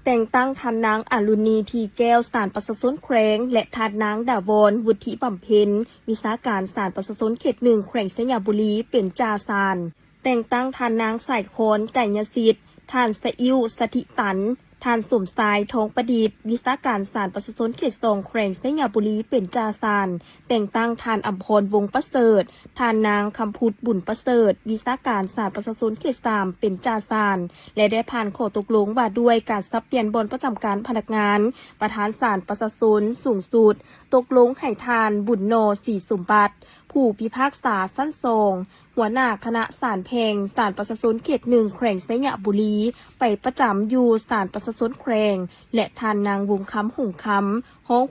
ແຕ່ງຕັ້ງທ່ານນາງອາລຸນີ ທີແກ້ວ ສານປະຊາຊົນແຂວງ ແລະ ທ່ານນາງ ດາວອນ ວຸດທິບຳເພັນ ວິຊາການສານປະຊາຊົນເຂດໜຶ່ງ ແຂວງໄຊຍະບູລີ ເປັນຈ່າສານ. ແຕ່ງຕັ້ງທ່ານນາງ ສາຍຄອນ ໄກຍະສິດ, ທ່ານ ສະອິ້ວ ສະຖິຕັນ, ທ່ານ ສົມຊາຍ ທອງປະດິດ, ວິຊາການສານປະຊາຊົນເຂດສອງ ແຂວງໄຊຍະບູລີ ເປັນຈ່າສານ. ແຕ່ງຕັ້ງທ່ານ ອຳພອນ ວົງປະເສີດ, ທ່ານນາງ ຄຳພຸດ ບຸນປະເສີດ, ວິຊາການສານປະຊາຊົນເຂດສາມ ເປັນຈ່າສານ ແລະ ໄດ້ຜ່ານຂໍ້ຕົກລົງວ່າດ້ວຍການສັບປ່ຽນບ່ອນປະຈຳການພະນັກງານ ປະທານສານປະຊາຊົນສູງສຸດ ຕົກລົງໃຫ້ທ່ານ ບຸນໜໍ່ ສີສົມບັດ, ຜູ້ພິພາກສາຊັ້ນສອງ ຫົວໜ້າຄະນະສານແພ່ງສານປະຊາຊົນເຂດໜຶ່ງ ແຂວງໄຊຍະບູລີ ໄປປະຈຳຢູ່ສານປະຊາຊົນແຂວງ ແລະ ທ່ານນາງ ວົງຄຳ ຫົງຄຳ ຮອງ